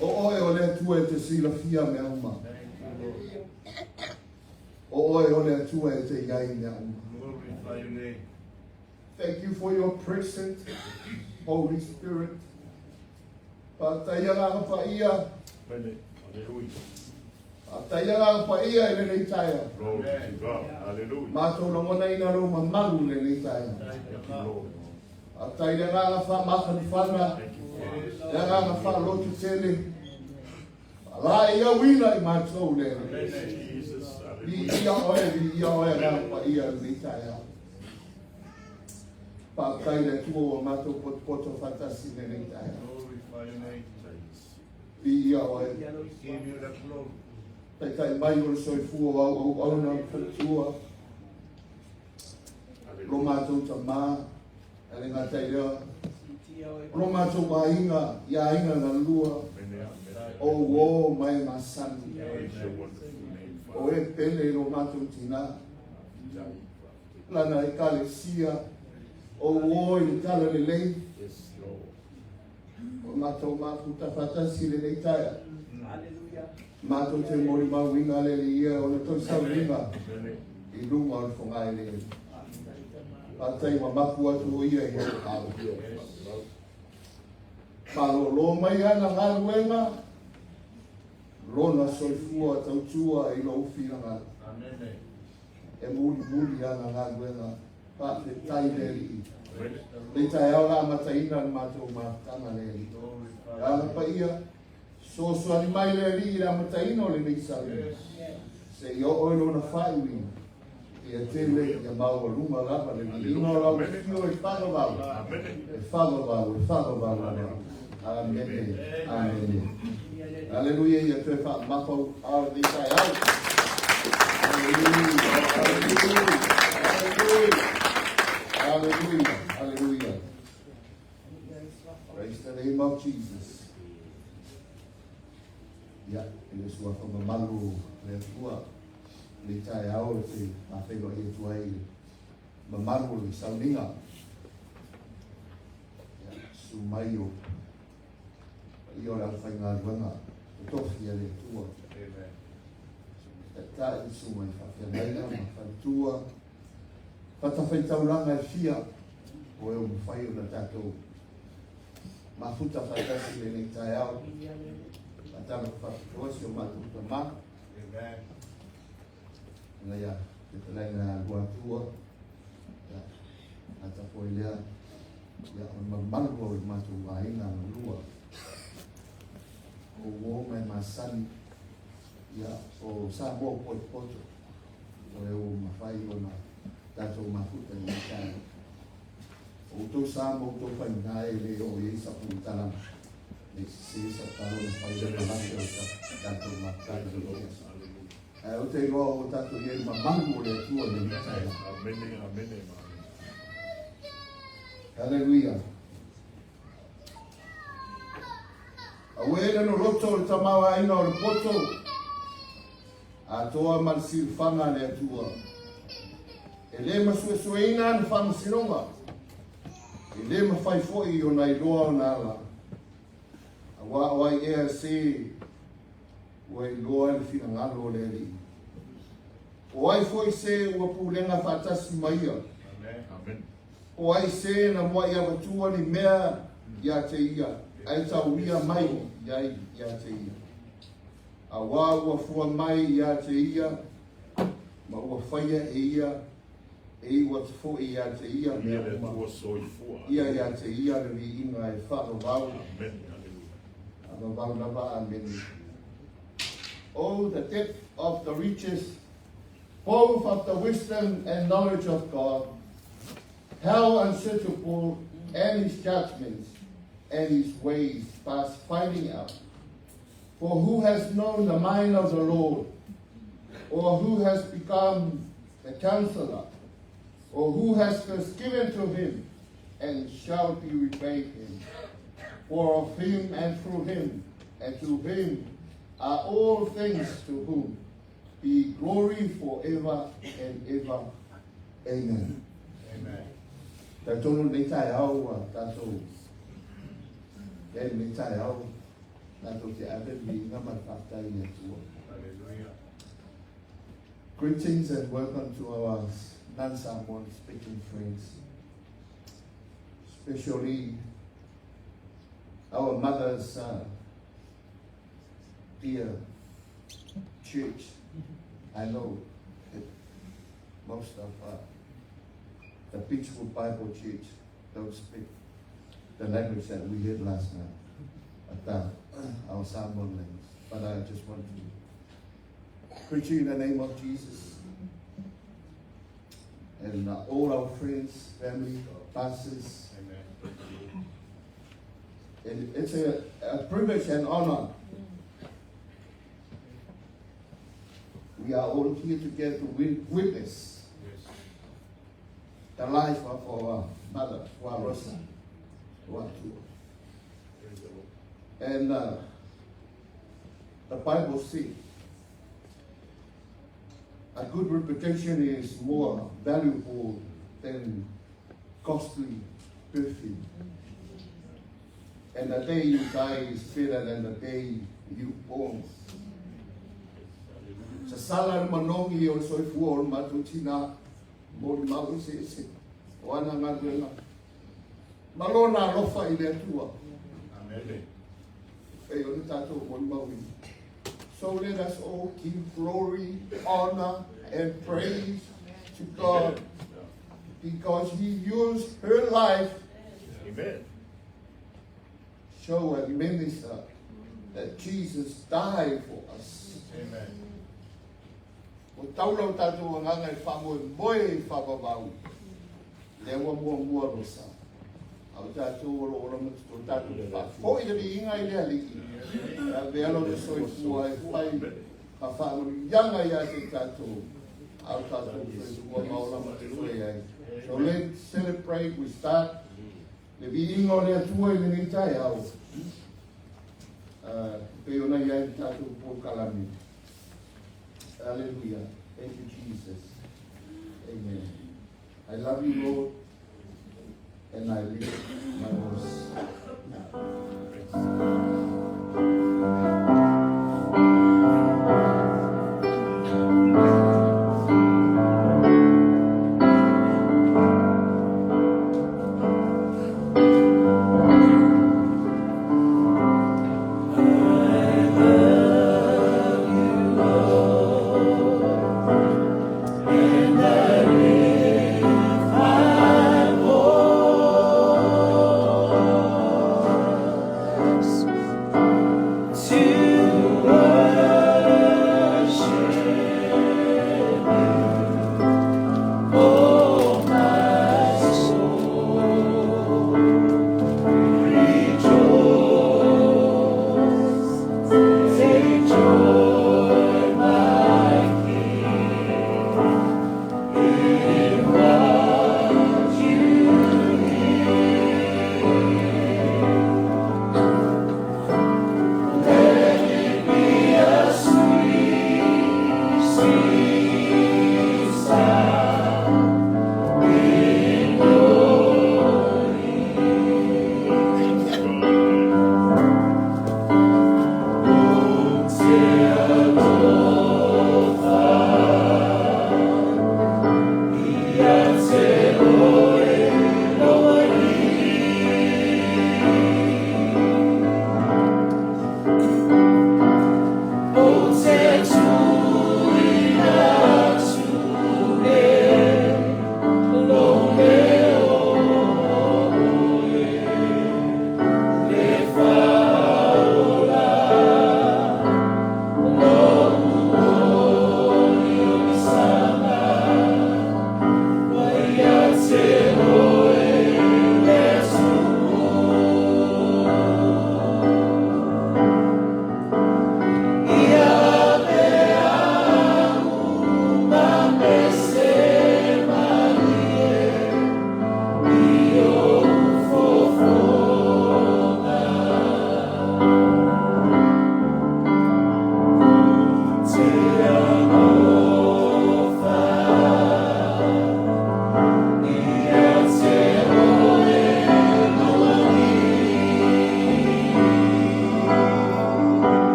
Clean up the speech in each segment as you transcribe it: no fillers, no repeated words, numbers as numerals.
O oe o le Atua e te silafia mea uma. O oe o le Atua e te i ai mea uma. Glorify your name. Thank you for your presence, Holy Spirit. Faafetai Agaga Paia. Amen. Hallelujah. Faafetai Agaga Paia i lenei taeao. Glory to God. Hallelujah. Matou lagonaina lou mamalu i lenei taeao. Thank you, Lord. Faafetai i le agaga faamafanafana, Thank you, Father. le agaga faalotu tele. Faalaeiauina i matou le Amen. Jesus. Hallelujah. Viia oe, viia oe Agaga Paia i lenei taeao. Faafetai i le Atua ua matou potopoto faatasi i lenei taeao. Glorify your name. Viia oe. Give you the glory. Taitai mai o le soifua o au auauna ma faletua. Lo matou tamā, e le gata i lea. O lo matou aiga, i aiga na lua, Amen. Amen. o uō ma e masani. Praise your wonderful name, O Father. e pele i lo matou tinā. Lana ekalesia, o uō i le talalelei. Yes, Lord. O matou mafuta faatasi i lenei taeao. Matou te molimauina le Alii o le tou sauniga Amen. i luga o le fogaeleele. Faafetai ua mapu atu o ia i ou ao. Malōlō mai ana galuega, lona soifua tautua i lou finagalo. Amen. E mulimuli ana galuega. Faafetai le Alii. Amen. Lenei taeao la amataina le matou mafutaga le Alii. Glorify Agaga Paia, fesoasoani mai le Alii i le amataina o lenei sauniga. Seia oo i lona faaiuina. Ia tele, ia maualuga lava le viiga o lau afio e faavavau, Amen. e faavavau, e faavavau lava. Amene, amene. Aleluia, ia toe faamamafa ou ao i lenei taeao. Aleluia, aleluia, aleluia, aleluia. Praise the name of Jesus. Ia, i le suafa mamalu o le Atua, lenei taeao ou te faafeiloai atu ai i le mamalu o le sauniga. Ia, susu mai o paia o le aufaigaluega totofi a le Atua. Amen. Taitai, susu mai faafeagaiga ma faletua, fatafaitaulaga e fia o e ua mafai ona tatou mafuta faatasi i lenei taeao. Faatalofa faapitoa si o matou tama. Amen. Ina ia fetalaiga ia Luatua, ia, gata foi lea, ia, o le malumalu o le matou aiga na lua. O uō ma e masani, ia, o Samoa potopoto, o e ua mafai ona tatou mafuta i lenei taeao. O outou sa ma outou faiga e le oo i ai sa faamatalaga, ne i sese sau tala ona fai lea malase o sa tatou mafutaga i lenei aso. Ae ou te iloa ua tatou i ai i le mamalu o le Atua i lenei taeao. Amene, amene. Haleluia. Auē le loloto o le tamaoaiga o le poto, atoa ma le silafaga a le Atua. E le masuesueina ana faamasinoga, e le mafai foi ona iloa ona ala. Auā o ai ea se ua iloa le finagalo o le Alii? O ai foi se ua pulega faatasi ma ia? Amen. O ai se na muai avatua ni mea ia te ia, ae tauia mai i ai ia te ia? Auā ua fua mai ia te ia, ma ua faia e ia, e iu atu foi ia te ia Ia mea le uma. Atua soifua. Ia ia te ia le viiga e faavavau, Amen. Hallelujah. faavavau lava. Amene. Oh, the depth of the riches, both of the wisdom and knowledge of God! How unsearchable and his judgments and his ways past finding out! For who has known the mind of the Lord, or who has become the counselor, or who has first given to him, and shall be repaid him? For of him and through him and to him are all things, to whom be glory forever and ever. Amen. Amen. Talitonu lenei taeao ua tatou i ai lenei taeao. Tatou te ave le viiga ma le faafetai i le Atua. Hallelujah. Greetings and welcome to our non-Samoan speaking friends, especially our mother's dear church. I know that most of the Beachwood Bible Church don't speak the language that we heard last night, but our Samoan language. But I just want to preach you in the name of Jesus. And all our friends, family, pastors. Amen. It's a privilege and honor. We are all here together to witness Yes. the life of our mother, Rosa Luatua. Praise the Lord. And the Bible says, a good reputation is more valuable than costly perfume. And the day you die is better than the day you born. Sasala le manogi o le soifua o le matou tina molimau eseese o ana galuega ma lona alofa i le Atua. Amen. E o le tatou molimauina. So let us all give glory, honor, and praise to God because He used her life Amen. show and minister that Jesus died for us. Amen. Ua taula o tatou agaga i faamoemoe i faavavau. Lea ua muamua Rosa. A o tatou o lo o ola ma o tatou faafoi le viiga i le Alii. E avea lona soifua e fai ma faamanuiaga ia te tatou. A o tatou soifua ma ola ma totoe ai. So let's celebrate, we start le viiga o le Atua i lenei taeao. Pei ona i ai le tatou polokalame. Hallelujah. Thank you, Jesus. Amen. I love you, Lord, and I lift my voice. My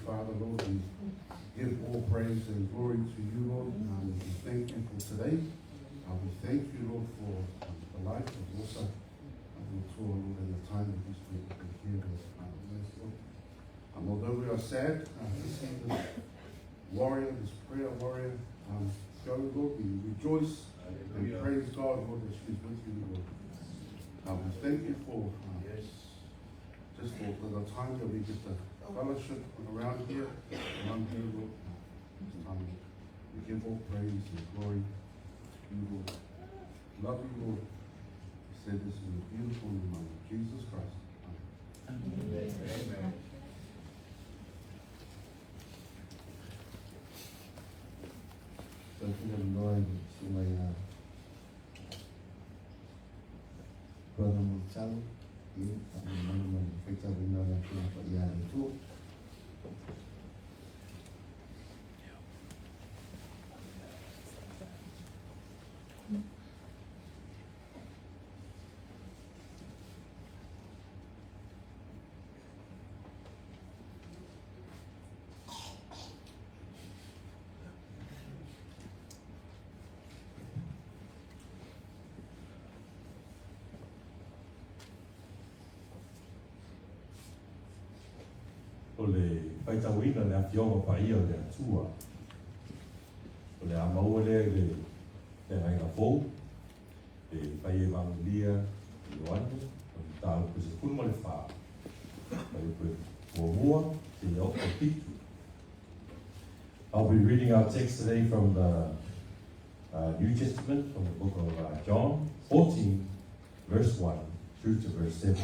Father, Lord, we give all praise and glory to you, Lord. We thank you for today. We thank you, Lord, for the life of Osa, Mutua, Lord, and the time that he's been here with us, Lord. Although we are sad to see this warrior, this prayer warrior, go, Lord, we rejoice and praise God, Lord, that she's with you, Lord. We thank you for just for the time that we get to fellowship around here, Lord. This time we give all praise and glory to you, Lord. Love you, Lord. We say this in the beautiful name of Jesus Christ. Amen. Amen. So if you have no idea, Brother Mulchalo, O le faitauina le afioga paia o le Atua. O le a maua lea i le feagaiga fou, e fai Evagelia Ioane, o le mataupu e 14, fuaiupu e muamua seia oo i le 7. I'll be reading our text today from the New Testament, from the book of John 14, verse 1 through to verse 7.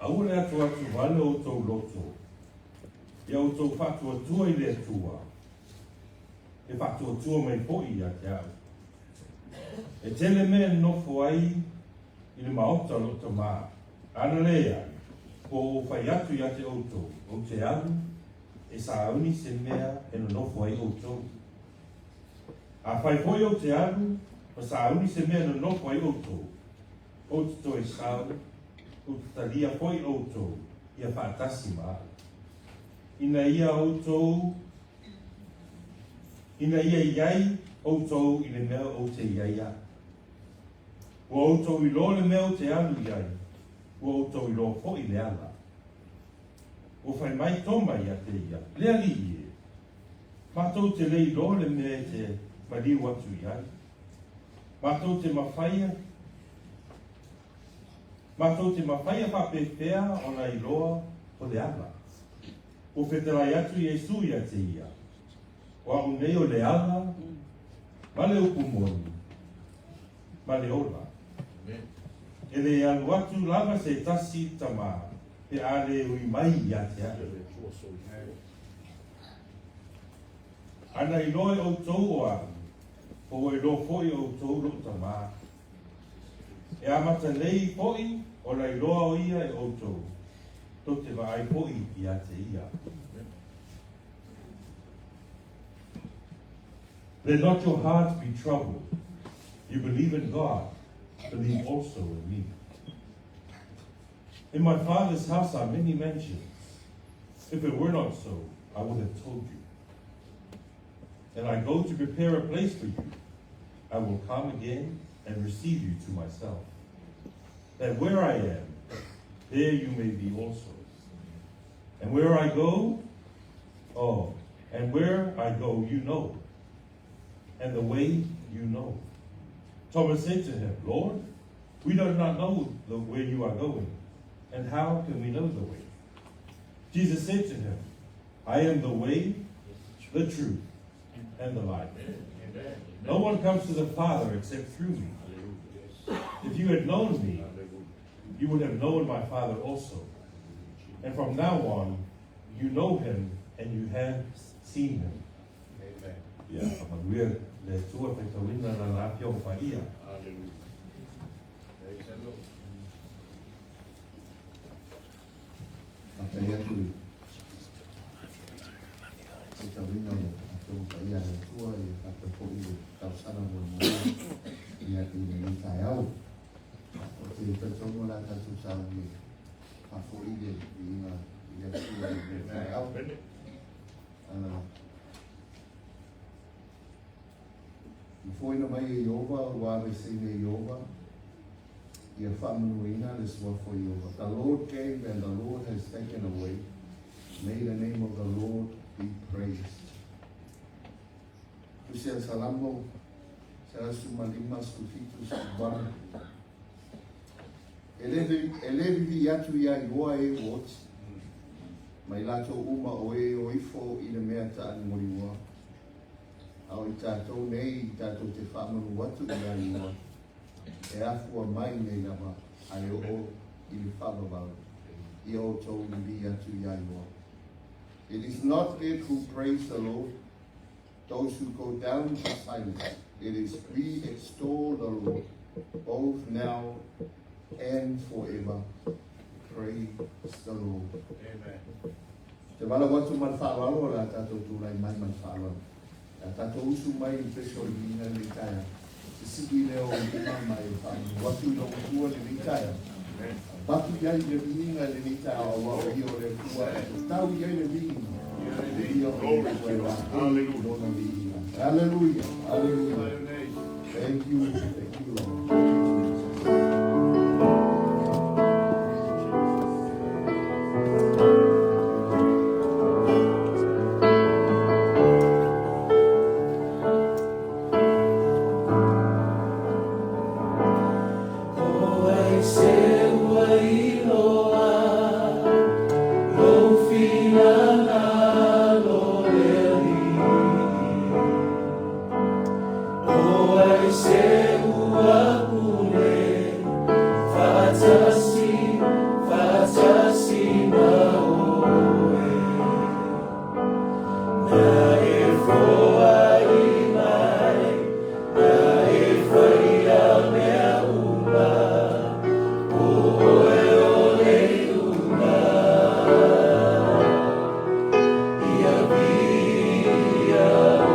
Aua le atuatuvale o outou loto, ia outou faatuatua i le Atua, e faatuatua mai foi ia te a'u. E tele mea e nonofo ai i le maota o lou Tamā, ana leai, ua ou fai atu ia te outou, ou te alu e sauni se mea e nonofo ai outou. Afai foi ou te alu ma sauni se mea e nonofo ai outou, ou te toe sau, ou te talia foi outou ia faatasi ma a'u, ina ia outou ina ia i ai outou i le mea ou te i ai a'u. Ua outou iloa le mea ou te alu i ai, ua outou iloa foi le ala. Ua fai mai Toma ia te ia, Le Alii e, matou te le iloa le mea e te maliu atu i ai. Matou te mafaia, matou te mafaia faapefea ona iloa o le ala. Ua fetalai atu Iesu ia te ia, O a'u nei o le ala, ma le upu moni, ma le ola. E le alu atu lava se tasi i le Tamā, pe a le ui mai ia te a'u. Ana iloa e outou o a'u, po ua iloa foi e outou lo'u Tamā. E amata nei foi ona iloa o ia e outou, tou te vaai foi ia te ia. Let not your hearts be troubled. You believe in God, believe also in me. In my Father's house are many mansions. If it were not so, I would have told you. And I go to prepare a place for you. I will come again and receive you to myself, that where I am, there you may be also. And where I go, oh, and where I go, you know, and the way you know. Thomas said to him, Lord, we do not know the where you are going, and how can we know the way? Jesus said to him, I am the way, the truth, and the life. No one comes to the Father except through me. If you had known me, you would have known my Father also. And from now on, you know him and you have seen him. Amen. Ia faamanuia le Atua faitauina lana afioga paia. Hallelujah. Praise the Lord. Faafetai atu i faitauina le Afioga Paia a le Atua. Atua ia faapea foi le talosaga muamua ia i lenei taeao. Ou te talitonu o le a tatou sauni e faafoi le viiga i le Atua i lenei taeao. Na foaiina mai e Ieova ua aveeseina e Ieova, ia faamanuiaina le suafa o Ieova. The Lord gave and the Lord has taken away. May the name of the Lord be praised. Tusi a Salamo, 157, 18. E le, e le vivii atu ia Ieova e ua oti, ma i latou uma o e o ifo i le mea taaligoligoa. A o i tatou nei tatou te faamanu atu ia Ieova, e afua mai nei lava ae oo i le faavavau. Ia outou vivii atu ia Ieova. It is not dead who praise the Lord, those who go down to silence. It is we extol the Lord, both now and forever. Praise the Lord. Amen. Te valaau atu ma le faaaloalo o le a tatou tulai mai ma le faaaloalo. Le a tatou usu mai i le pese o le viiga i lenei taeao. Sisili lea o lima ma e faamanu atu i lou Atua i lenei taeao. Avatu i ai le viiga i lenei taeao aua o ia o le Atua e tatau i ai le viiga. Viia o le Atua e laei lona viiga. Hallelujah. Hallelujah. Thank you. Thank you, Lord. Thank you, Jesus. O ai se ua iloa lou finagalo le Alii? O ai se ua pule faatasi, faatasi ma oe, na e foai mai, na e faia mea uma, o oe o le iuga. Ia viia oe.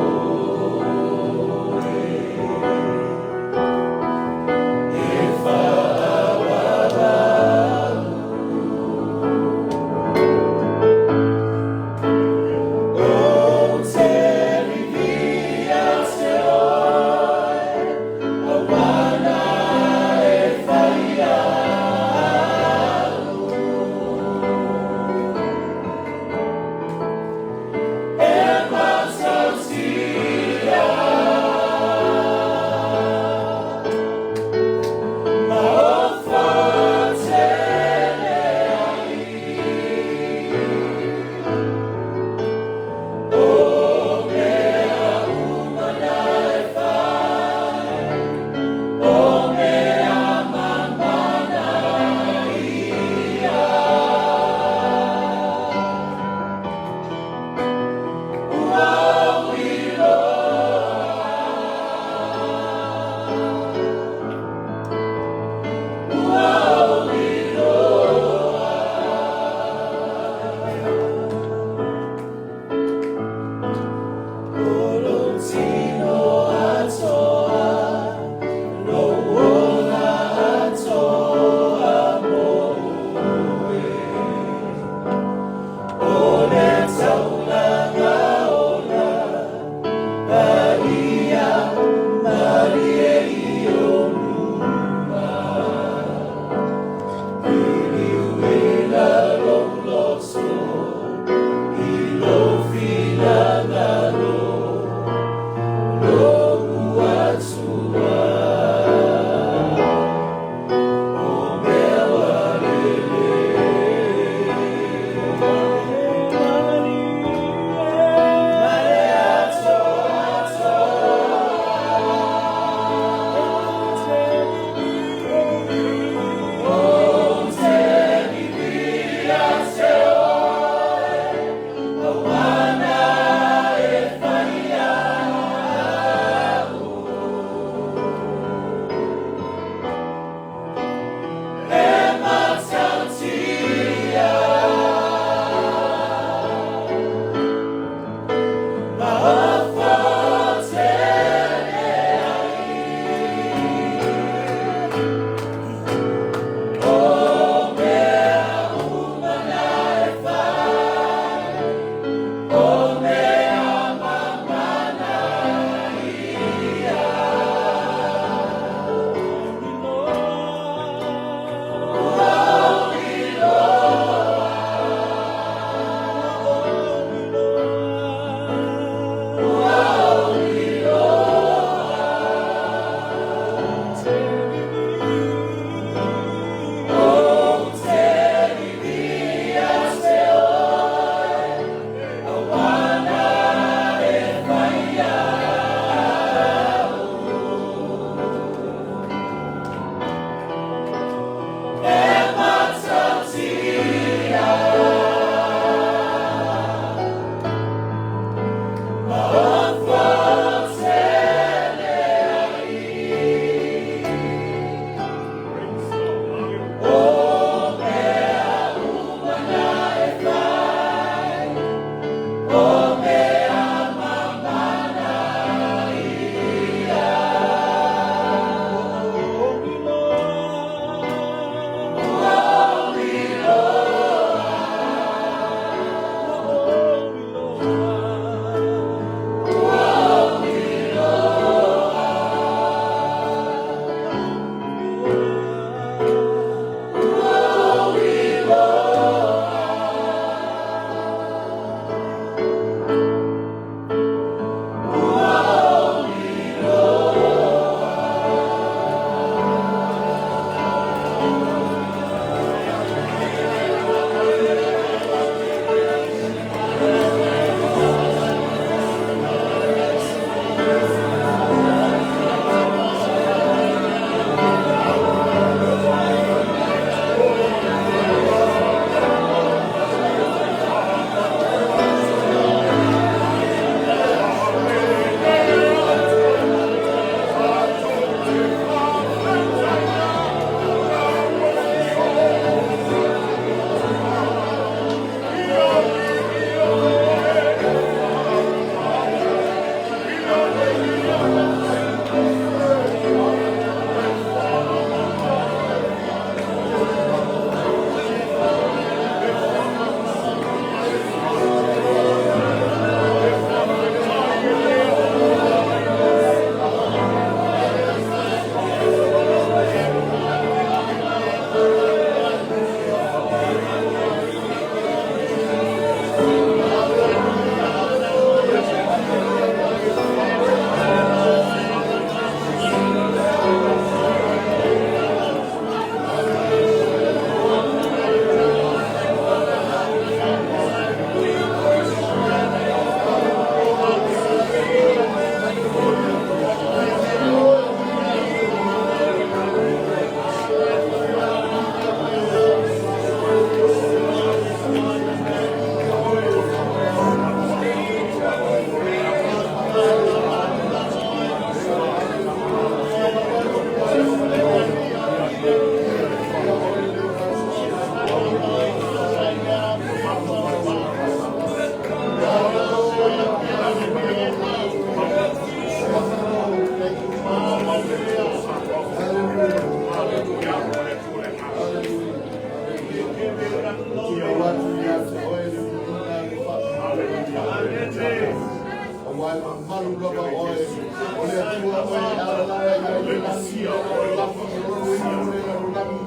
O le Atua oe e alalaga i ai le lagi, o le lafi, o le inu o le lalolagi.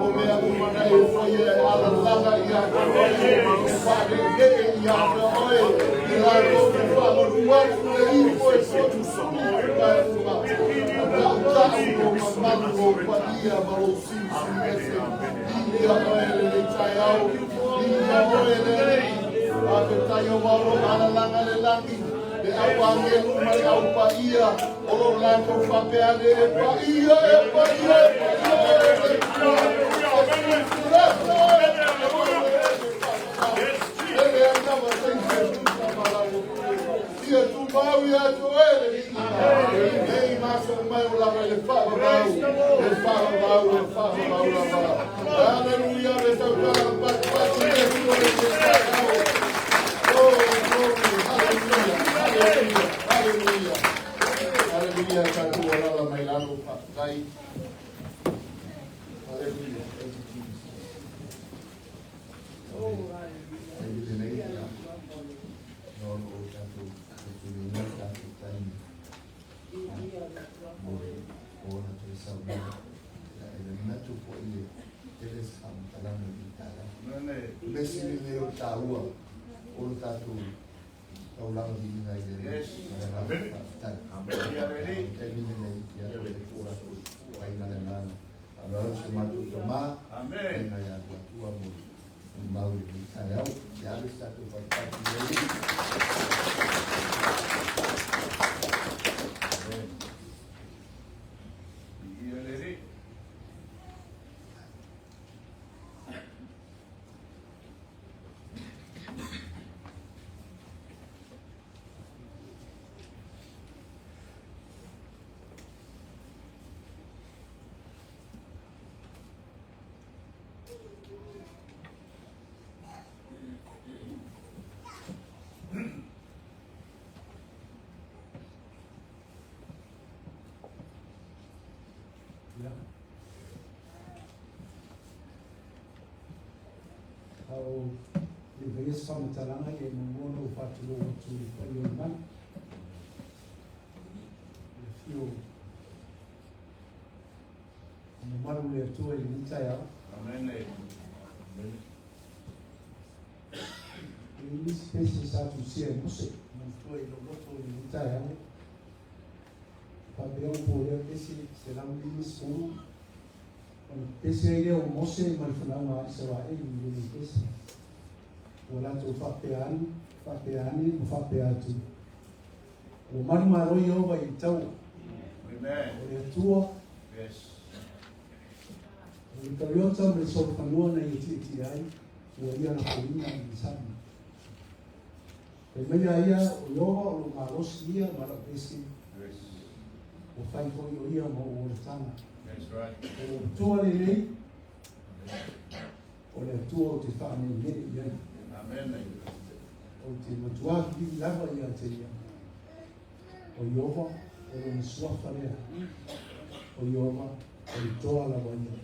O mea uma na e faia e alalaga ia te oe, e faane'ene'e ia te oe, i latou te faamanu atu le ifo e totusulu i uma. Ta'uta'u lou mamalu, lou paia ma lou silisili ese. Viia oe lenei taeao, viia oe le Alii. Faafetai aua o loo alalaga le lagi, le au agelu ma le au paia, o lo latou faapea ane, e paia, e paia, e paia oe le Atua. E silisili ese oe, e leai lava se isi e tusa ma lau Ia tumau ia te oe le viiga. Nei ma aso uma e o lava i le faavavau, le faavavau, le faavavau lava. Hallelujah, me tautala patupatu i le Atua i le taeao. Oh, glory, hallelujah, hallelujah, hallelujah. Hallelujah, tatou alala mai lalo, faafetai. Hallelujah, thank you, Jesus. Taimi lenei, ia, no o tatou fetuliga tatou taimi mo le ona toe saunoa. Ia, e le manatu foi e tele se faamatalaga i le taeao. Mea sili lenei o le taua o le tatou taulaga viiga i le Yes. Alii. Faafetai. Taimi lenei, ia, o le tuu atu ai ma le agaga faaaloalo si o matou tamā, Amen. Aiga ia Luatua mo le mau i lenei taeao. Ia ave se tatou patupatu i le Alii. Amen. Viia le Alii. Ia. Ao le faia se faamatalaga ia e muamua ona ou faatulou atu i le paia o le malu. Le afio o mamalu o le Atua i lenei taeao. Amen. E i ai nisi pese sa tusia e Mose, manatua i lou loto i lenei taeao. Faapea upu o lea pese 150, ona pese ai lea o Mose ma le fanauga a Isaraelu i lenei pese. Ua latou faapea ane, faapea ane ma faapea atu. Ua manumalo Ieova i le taua. Amen. O le Atua, Yes. o le kariota ma le solofanua na ia tietie ai, ua ia lafoina i le sami. Fai mai a ia o Ieova o lou malosi ia ma lau pese, Yes. ua fai foi o ia ma ou olataga. That's right. O le Atua lenei, o le Atua ou te faaneenee i ai. Amen. Ou te matua pipii lava ia te ia. O Ieova, o lona suafa lea. O Ieova, o le toa lava ia.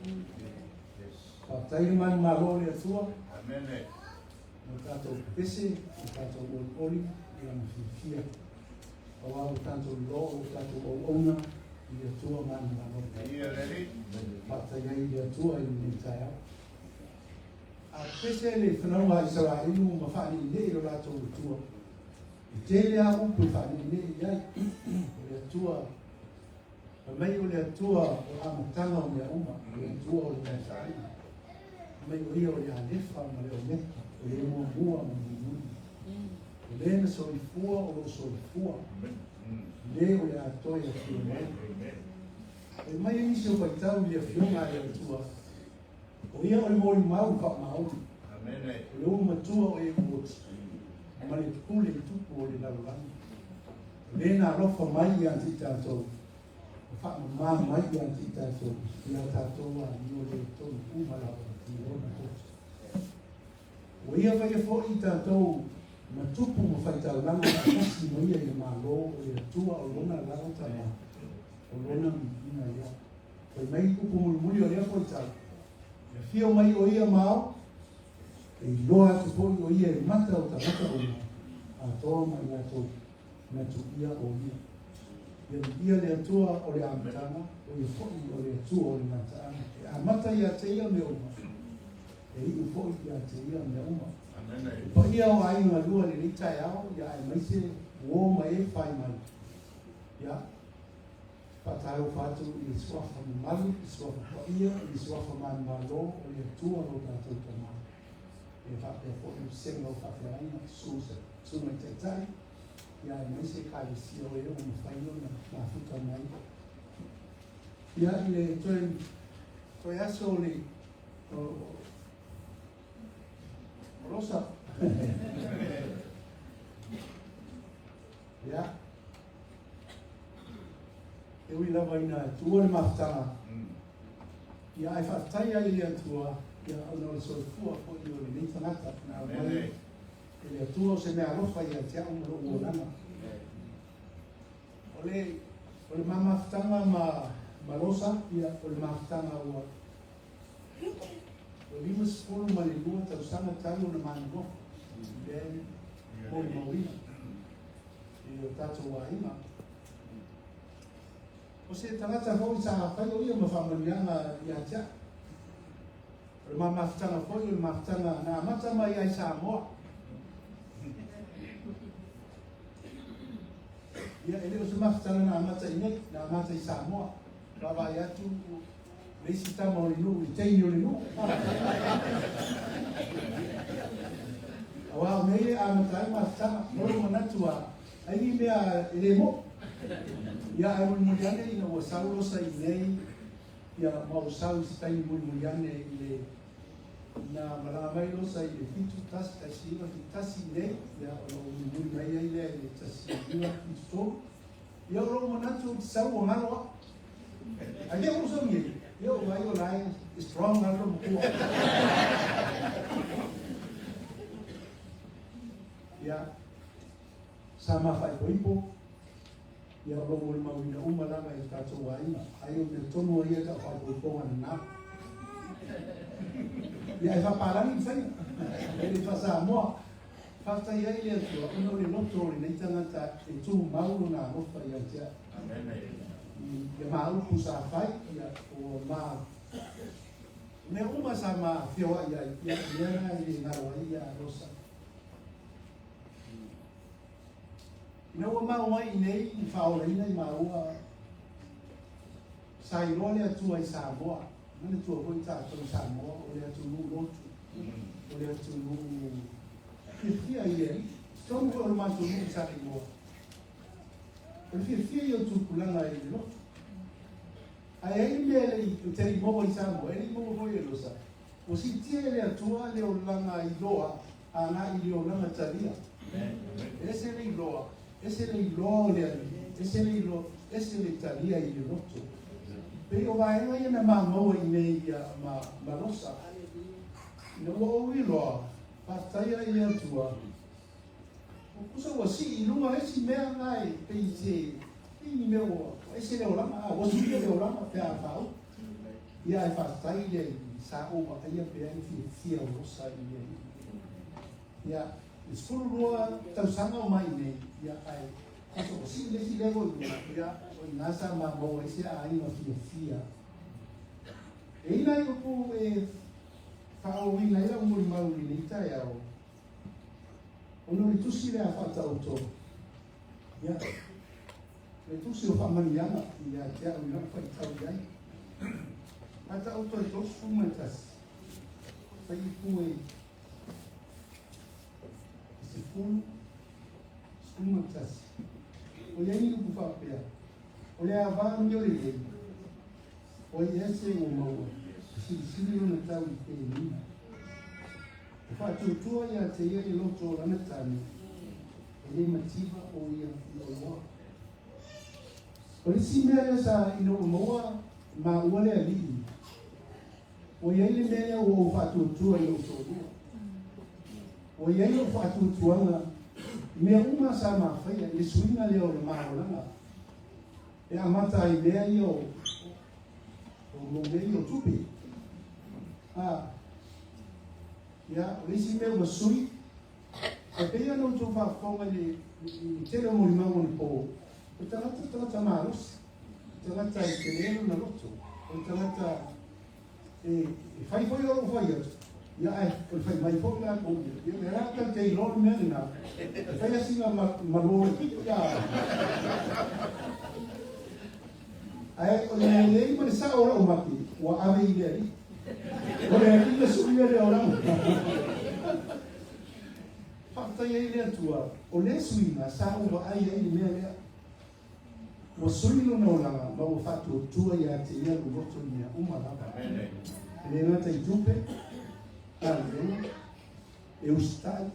Yes. Faafetai le manumalo o le Atua, Amen. mo tatou pese, mo tatou olioli, i lana fiafia. Aua o tatou iloa o tatou auauna i le Atua manumalo. Viia le Alii. Faafetai ai i le Atua i lenei taeao. A pese le fanauga a Isaraelu ma faaneenee i lo latou Atua, e tele a upu e faaneenee i ai. O le Atua, fai mai o le Atua o le amataga o mea uma, o le Atua o le meataina. Fai mai o ia o le Alefa ma le Omeka, o le muamua ma le mulimuli. O le na soifua o loo soifua, le o le a toe afio mai. Amen. Fai mai nisi o faitau i le afioga a le Atua, o ia o le molimau faamaoni, Amen. o le ulu matua o e ua oti, ma le pule i tupu o le lalolagi. O le na alofa mai ia te i tatou, o faamamā mai ia te i tatou, ia tatou amio le tonu uma lava i lona toto. Ua ia faia foi i tatou ma tupu ma faitaulaga faatasi ma ia i le Malo o le Atua o lona lava tamā, o lona viiga ia. Fai mai upu mulimuli o lea faitau, e afio mai o ia ma ao, e iloa atu foi o ia e mata o tagata uma, atoa ma i latou na tuia o ia. Ia viia le Atua o le amataga, o ia foi o le Atua o le gataaga. E amata ia te Ia mea uma, e iu foi ia te Ia mea uma. Le paia o aiga lua i lenei taeao, ia aemaise uo ma e fai mai. Ia, faatalofa atu i le suafa mamalu, i le suafa paia, i le suafa manumalo o le Atua lo tatou Tama. E faapea foi le vasega o faafeagaiga, susuga i taitai, ia aemaise Ekalesia o e ua mafai ona mafuta mai. Ia, i le toe, toe aso o le o, o Losa. Ia, e ui lava ina tuua le mafutaga, ia ae faafetai ai i le Atua, ia ona o le soifua foi o lenei tagata na aumai e le Atua o se mea alofa ia te au ma lou olaga. O le, o le mamafutaga ma, ma Losa, ia, o le mafutaga ua ua 52 tausaga talu ona ma nonofo, lea e molimauina i o tatou aiga. O se tagata foi sa fai o ia ma faamanuiaga ia te au. O le ma mafutaga foi o le mafutaga na amata mai ai Samoa. Ia, e le o se mafutaga na amata i nei, na amata i Samoa. Vaavaai atu le isi tama o le nuu, i teine o le nuu. Aua o mea ia e amata ai mafutaga. O lou manatu a, ai ni mea e le mo'i. Ia, ae mulimuli ane ina ua sau Losa i inei, ia, ma ua sau i se taimi mulimuli ane i le, na malaga mai Losa i le 7, 1, 1, 9, 7, 1 i inei, ia, ona ou mulimuli mai ai lea i le 1, 9, 7, 3. Ia, o lou manatu ou te sau ua galo au. Ae le ou sau nei, ia ou vaai o la e strong lava lou matua. Ia, sa ma faaipoipo, ia o lou molimauina uma lava i tatou aiga. Ai o mea tonu ai ia tau faaipoipoga lena. Ia, e faapalagi le faiga, e le faa-Samoa. Faafetai ai le Atua ona o le loto o lenei tagata e tumau lona alofa ia te au. I ia ma upu sa fai, ia ua ma mea uma sa ma feoai ai, ia mea na e le galo ai ia Rosa. Ina ua mau mai i nei i faaolaina i maua sa iloa le Atua i Samoa. Manatua foi tatou i Samoa o le atunuu lotu, o le atunuu fiafia i le Alii. Totonu foi o le matou nuu i Saleimoa, o le fiafia ia o tupulaga i le lotu. Ae ai le mea e le i, ou te le i maua i Samoa, e le i maua foi e Losa, ua siitia e le Atua le olaga iloa agai i le olaga talia. E ese le iloa, ese le iloa o le Alii, ese le iloa, ese le talia i le loto. Pei o vaega ia na maua i inei ia ma, ma Losa. Ina ua ou iloa, faafetai ai i le Atua, kusa ua sii i luga isi mea na e pei se, pei ni mea ua ese le olaga, a ua suia le olaga pe a faauu. Ia ae faafetai i le Alii, sa ou vaaia pea le fiafia o Losa i le Alii. Ia, i le 12 tausaga o mai nei, ia ae kusa ua sii le isi level i luga, ia o i ina sa ma maua ai se aiga fiafia. E i ai nai upu e faaauauina ai lau molimau i lenei taeao, ona o le tusi lea a Faataoto, ia, le tusi o faamanuiaga ia te au i lau faitau i ai. Faataoto e 31, fuaiupu e 10, 11. O i ai ni upu faapea, o le ava amio lelei, o ai ea se ua maua, e silisili ona tau i penina. E faatuatua ia te ia le loto o lana tane, e le mativa o ia i oloa. O le isi mea lea sa ina ua maua maua le Alii, ua i ai le mea lea ua ou faatuatua i lou toalua. Ua i ai lou faatuatuaga i mea uma sa mafaia i le suiga lea o le maolaga. E amata ai mea ia o, o mea ia o tupe. A, ia, o le isi mea ua sui, e pei ona outou faafofoga i le, i le tele o molimau anapo. O le tagata, tagata malosi, tagata e tele lona loto, o le tagata e fai foi o lou fai atu, ia ae o le fai mai foi latou ia, ia o lea la tatou te iloa le mea lena, e fai lava sina malo le ia. Ae o le mea lelei ma le sao o lau mati, ua ave i le Alii. O le Alii na suia le olaga. Faafetai ai le Atua, o lea suiga sa ou vaai ai i le mea lea. Ua sui lona olaga ma ua faatuatua ia te ia lou loto i mea uma lava. E le gata i tupe, galuega, e usitai,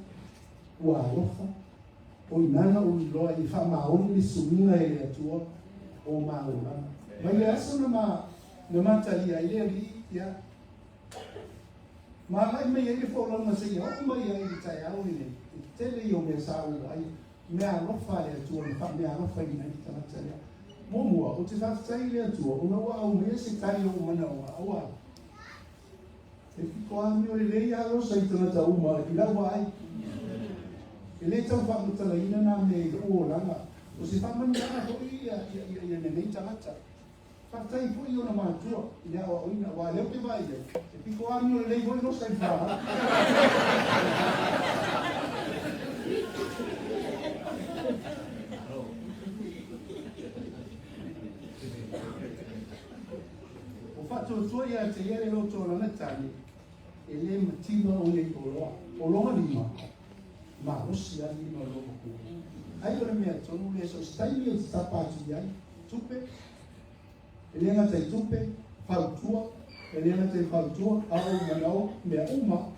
ua alofa, o i ina na ou iloa ai e faamaoni le suiga e le Atua o ma olaga. Mai le aso na ma na matalia ai le Alii, ia, ma agai mai ai le folauga seia oo mai ai i le taeao lenei, e tele ia o mea sa ou vaaia, mea alofa a le Atua na faameaalofaina ai le tagata lea. Muamua, ou te faafetai i le Atua ona ua aumaia se tali o ou manaoga, aua e pito amio lelei lava losa i tagata uma i lau vaai. E le tau faamatalaina nā mea i lou olaga, o se faamanuiaga foi ia, ia, ia, ia lenei tagata. Faafetai foi i ona matua i le aoaoina, aua o lea ou te vaai i ai, e pito amio lelei foi losa i le fanau. Ua faatuatua ia te ia le loto o lana tane, e le mativa o nei oloa. O lona lima, malosi lava le lima o lou matua. Ai o le mea tonu lea, so o se taimi ou te tapa atu i ai, tupe, e le gata i tupe, fautua, e le gata i fautua, a o manao, mea uma.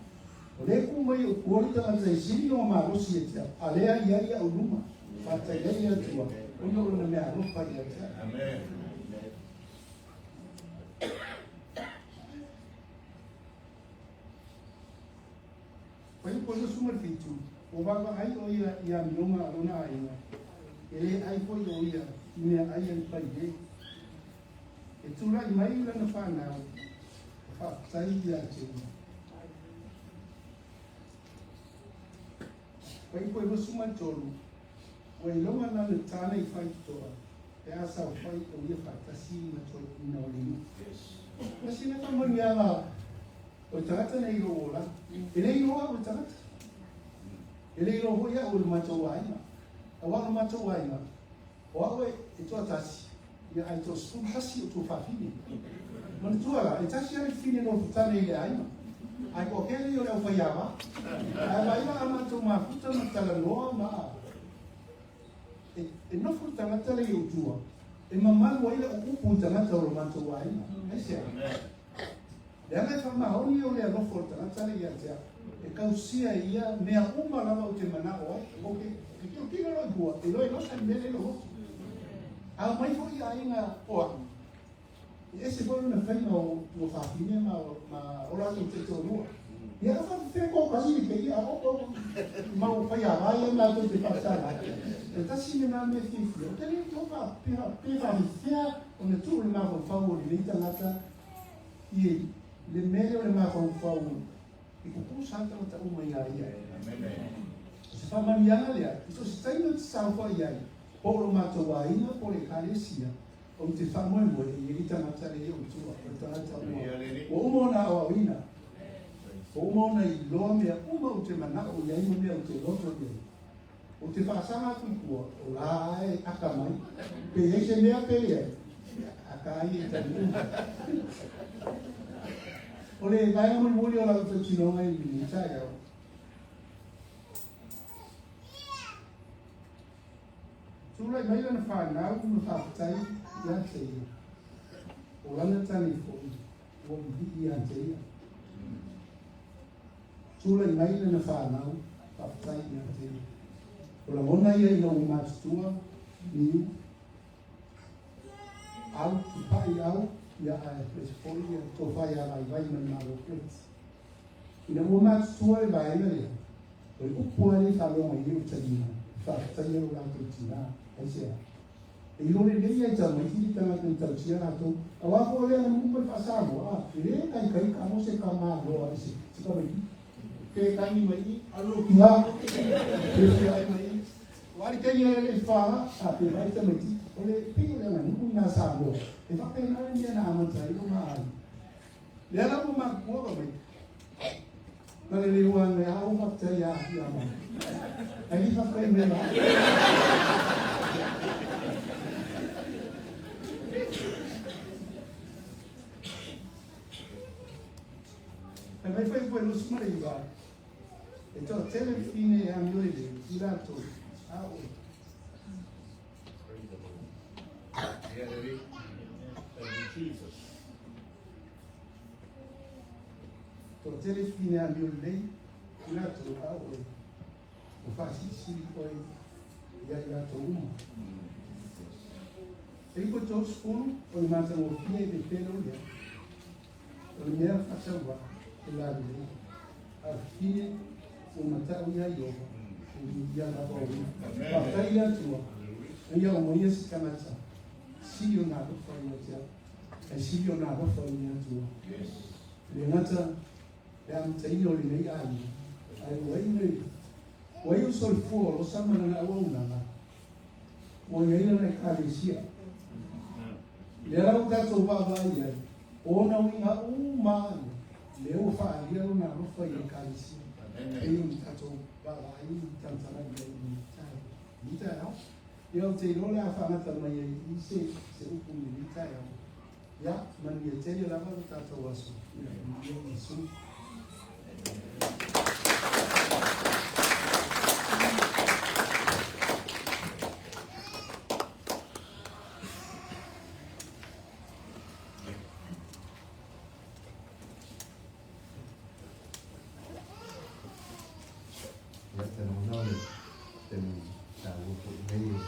O lea e tu mai ou tua le tagata e sili lona malosi ia te au, a lea e i ai au i luma. Faafetai ai le Atua, ona o lona mea alofa ia te au. Amen. Fuaiupu 27, Ua vaavaai ʻo ia i amioga a lona aiga, e le ʻai foi ʻo ia i mea ʻai a le pailē. E tulai mai lana fanau, faafetai iā te ia. Fuaiupu 23, Ua iloga lana tane i faitotoa, pe a saofai ʻo ia faatasi ma toeaiina o le nuu. Masina ka manuiaga O le tagata nei i lou olaga. E le iloa au e tagata. E le iloa foi au e lo matou aiga. Aua o lo matou aiga, o au e, e toatasi, ia ae toa-11 o tuafafine. Manatua la, e tasi lava le fafine nofo tane i le aiga. Ae toatele ia o le aufaiava. Ae vaai la a matou mafuta ma talanoa ma e, e nofo le tagata lea i ou tua, e mamalu ai lau upu i tagata o lo matou aiga. Aisea? Leaga e faamaoni o le alofa o le tagata lea ia te au, e kausia e ia mea uma lava ou te manao ai. Ou te tilotilo loa i tua, e iloa e losa le mea lea i lou loto. A omai foi aiga o au, e ese foi lona faiga o tuafafine ma, ma o latou taitoalua. Ia a faapefea toatasi le keiki a o o mau faiava ia matou te faasala ai. E tasi lena mea fiafia. Ou te le iloa faapea pe faapefea ona tuu le mafaufau o lenei tagata I le mea lea o le mafaufau i pupusa lava tagata uma iā ia. O se faamanuiaga lea, i so o se taimi ou te saofai ai, po o lo matou aiga po o le Ekalesia, ou te faamoemoe e i ai le tagata lea i ou tua, o le tagata ua uma ona aoaoina, ua uma ona iloa mea uma ou te manao i ai ma mea ou te loto i ai. Ou te faasaga atu i tua, o la lava e atamai, pe i ai se mea pe leai, aka ai e tali uma. O le vaega mulimuli o lau tautinoga i lenei taeao, tulai mai lana fanau ma faafetai ia te ia, o lana tane foi ua vivii ia te ia. Tulai mai lana fanau, faafetai ia te ia. O lagona ia ina ua matutua, niu, au, tipai au, ia ae aemaise foi ia tofa ia Vaivai ma le Malo Pleti. Ina ua matutua le vaega lea, o le upu lava lea i faalogo ai nei o taliga, e faafetaia lo latou tina. Aisea? E iloa lelei lava i tamaiti le tagata na tausia latou, aua foi o le aganuu ma le faa-Samoa, a, e le kaikai kamo se tama loa i se tamaiti. Pe kani mai i, alu ki ha, pe fia ai mai i. Ua ali kei e le wha, a pe vai tamaiti. O le pei o le aganuu lena a Samoa, e faapena le mea na amata ai lona aiga. Lea la ua matutua ka mai. Na le le ua le a ou faafetai ia ia mai. Ai li faafetai mai la. Fai mai foi foi 29, e toatele fine e amio lelei i latou a oe. Praise the Lord. Yeah, Lily. Thank you, Jesus. Toatele fine e amio lelei i latou a oe. Ua faasilisili oe ia i latou uma. E ipo 30 o le matagofie i pepelo lea. O le mea faatauvaa e lalelei, a o fafine ua matau ia Ieova, e viia lava o ia. Faafetai i le Atua, na ia aumaia se tagata, sili ona alofa ia te au, ae sili ona alofa i le Atua. E le gata le amataina o lenei aiga, ae ua iu le ua iu soifua o Losa ma lana auaunaga, ua i ai lana Ekalesia. Lea la ua tatou vaavaai i ai, o ona uiga uma lava ia, lea ua faaalia lona alofa i le Ekalesia, pei ona tatou vaavaai ma talatala i ai i lenei taeao. Ia, ou te iloa o le a faagata mai ai i i se upu i lenei taeao. Ia, manuia tele lava lo tatou aso. Ia, viia Iesu. Ia, te lagona o le taimi taua foi lenei o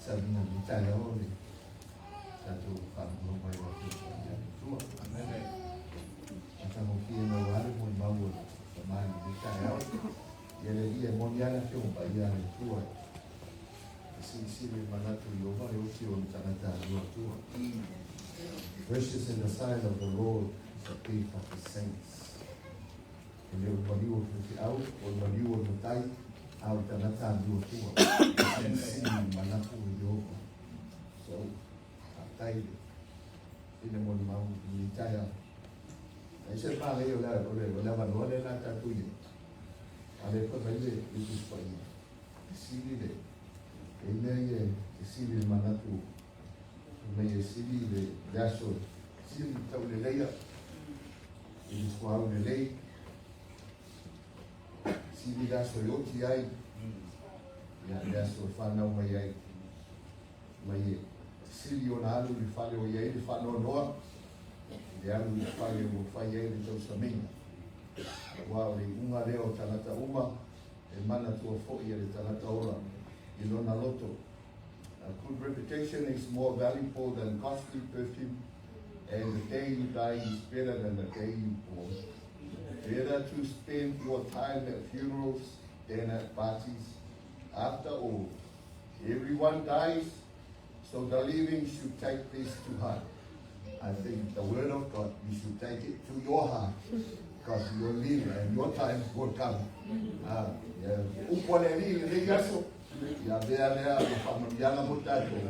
sauniga i lenei taeao o le tatou faalogologo ai i le Afioga i le Atua. Matagofie naua le molimau o le tama i lenei taeao. Ia le Alii e moni lava le Afioga Paia a le Atua e silisili le manatu i Ieova le oti o le tagata a Atua. Precious in the sight of the Lord is the faith of the saints. E le o le maliu o le faifeau, o le maliu o le matai, a o le tagata a Atua. E silisili le manatu o Ieova. So, faafetai i le molimau i lenei taeao. Ai se manaia o le, o le, o le avanoa lea na tatou i ai. A lea fai mai le Tusi Paia, e sili le, e i mea ia e sili le manatu, fai mai e sili le, le aso, sili le tauleleia i le suauu lelei, sili le aso e oti ai, ia le aso e whanau mai ai, mai e sili ona alu i le fale o i ai le faanoanoa, i le alu i le fale ua fai ai le tausamiga. Aua o le iuga lea o tagata uma, e manatua foi e le tagata ola i lona loto. A good reputation is more valuable than costly perfume, and the day you die is better than the day you born. Better to spend your time at funerals than at parties. After all, everyone dies, so the living should take this to heart. I think the word of God, you should take it to your heart, because your live and your time will come. Yeah. Upu a le Alii i lenei aso, ia avea lea ma faamanuiaga mo tatou,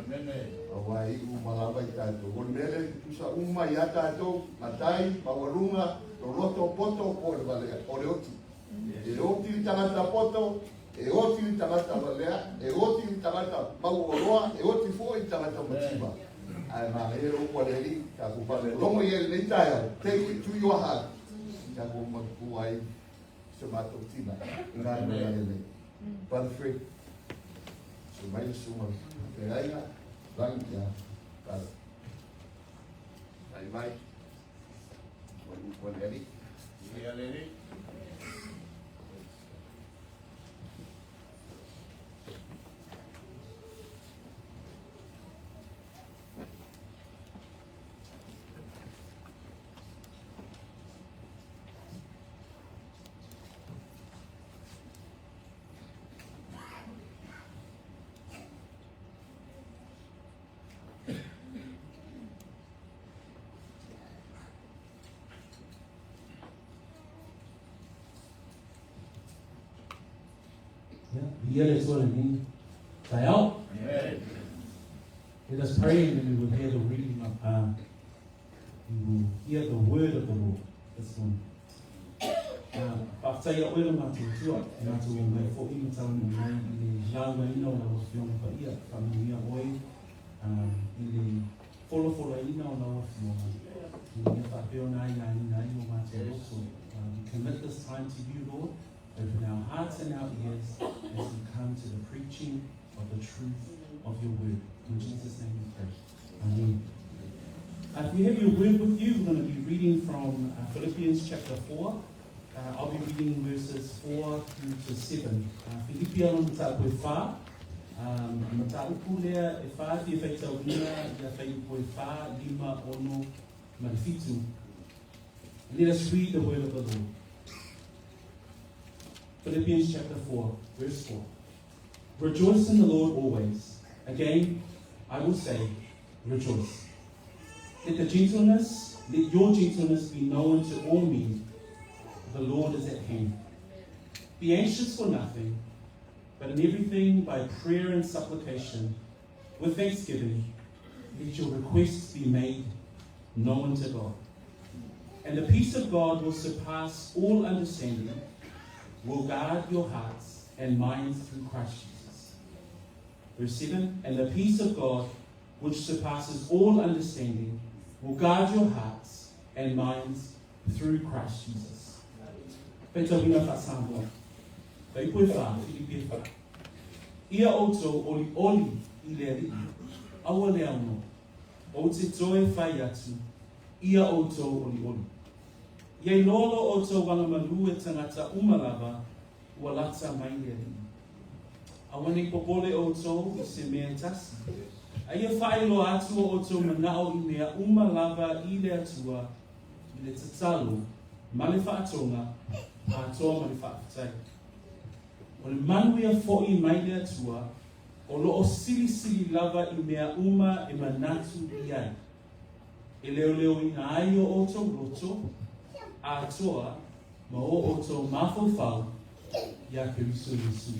aua e iu uma lava i tatou. O le mea lea e tutusa uma ia tatou, matai, maualuga, loloto, poto, po o le valea, o le oti. E oti le tagata poto, e oti le tagata valea, e oti le tagata mauoloa, e oti foi le tagata mativa. Ae manaia le upu a le Alii, tatou faalogologo i ai i lenei taeao, take it to your heart, tatou mautu ai se matou tina i galuega lelei. Brother Fred, susu mai le susuga feagaiga, lagi ia, brother. Tai mai, o le upu a le Alii. Ia le Alii. Ia, viia le Atua i lenei taeao. Let us pray and then we will hear the reading of, we will hear the word of the Lord this morning. Faafetai ia oe lo matou Atua, e matou omai foʻi ma taunuu mai i le laugaina o lau Afioga Paia, faamanuia oe i le folafolaina o lau Afioga, ina ia faapea ona aiaina ai o matou loto. We commit this time to you, Lord. Open our hearts and our ears as we come to the preaching of the truth of your word. In Jesus' name we pray. Amen. If you have your word with you, we're going to be reading from Philippians chapter 4. I'll be reading verses 4 through to 7. Filipia lona mataupu e whā. Mataupu lea e whā fia whaitauina ia whaiupu e whā, lima, ono, ma le fitu. Let us read the word of the Lord. Philippians chapter 4, verse 4. Rejoice in the Lord always. Again, I will say, rejoice. Let the gentleness, let your gentleness be known to all men. The Lord is at hand. Be anxious for nothing, but in everything by prayer and supplication, with thanksgiving, let your requests be made known to God. And the peace of God will surpass all understanding, will guard your hearts and minds through Christ Jesus. Verse 7 And the peace of God, which surpasses all understanding, will guard your hearts and minds through Christ Jesus. Faitauina faa-Samoa. Fuaiupu e 4, Filipi e 4. Ia outou olioli i le Alii, aua le aono. Ou te toe fai atu, ia outou olioli. Ia iloa lo outou agamalu e tagata uma lava, ua lata mai le Alii. Aua nei popole outou i se mea e tasi. A ia faailoa atu o outou manao i mea uma lava i le Atua, i le tatalo, ma le faatoga, atoa ma le faafetai. O le manuia foʻi mai le Atua, o loo silisili lava i mea uma e manatu i ai. E leoleoina ai o outou loto, atoa, ma o outou mafaufau iā Keriso Iesu.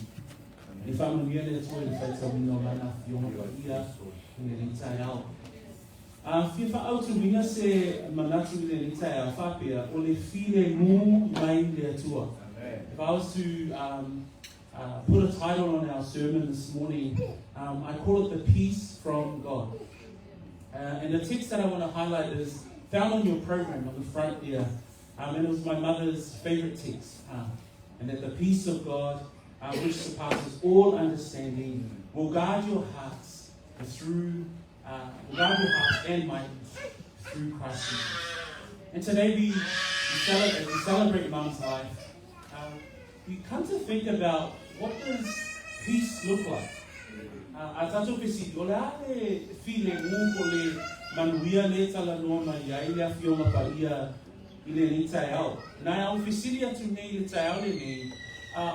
E faamanuia le Atua i le faitauina o Lana Afioga Paia i lenei taeao. A fia faaautuina se manatu i lenei taeao faapea, o le filemu mai le Atua. If I was to put a title on our sermon this morning, I call it The Peace from God. And the text that I want to highlight is found on your program on the front there. And it was my mother's favorite text. And that the peace of God, which surpasses all understanding, will guard your hearts through, will guard your hearts and minds through Christ Jesus. And today we celebrate, as we celebrate Mum's life, we come to think about what does peace look like? A tatou fesili, o le a le filemu po o le manuia lea e talanoa mai ai le Afioga Paia i lenei taeao? Na e ou fesili atu nei i le taeao lenei,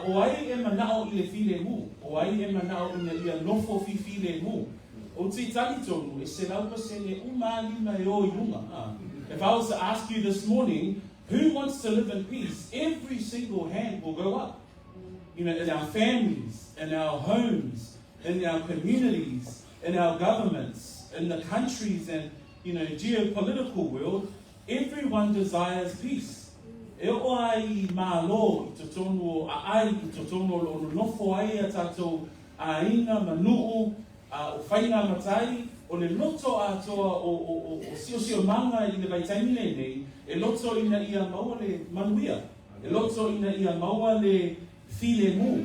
o ai e manao i le filemu? O ai e manao ina ia nofo fifilemu? Ou te talitonu e 100% uma lava lima e o i luga. If I was to ask you this morning, who wants to live in peace? Every single hand will go up. In our families, in our homes, in our communities, in our governments, in the countries and geopolitical world, everyone desires peace. E oo ai i Malo i totonu o aai, i totonu o lo o nonofo ai a tatou aiga ma nuu, a o faiga matai, o le loto atoa o siosiomaga i le vaitaimi lenei, e loto ina ia maua le manuia, e loto ina ia maua le filemu.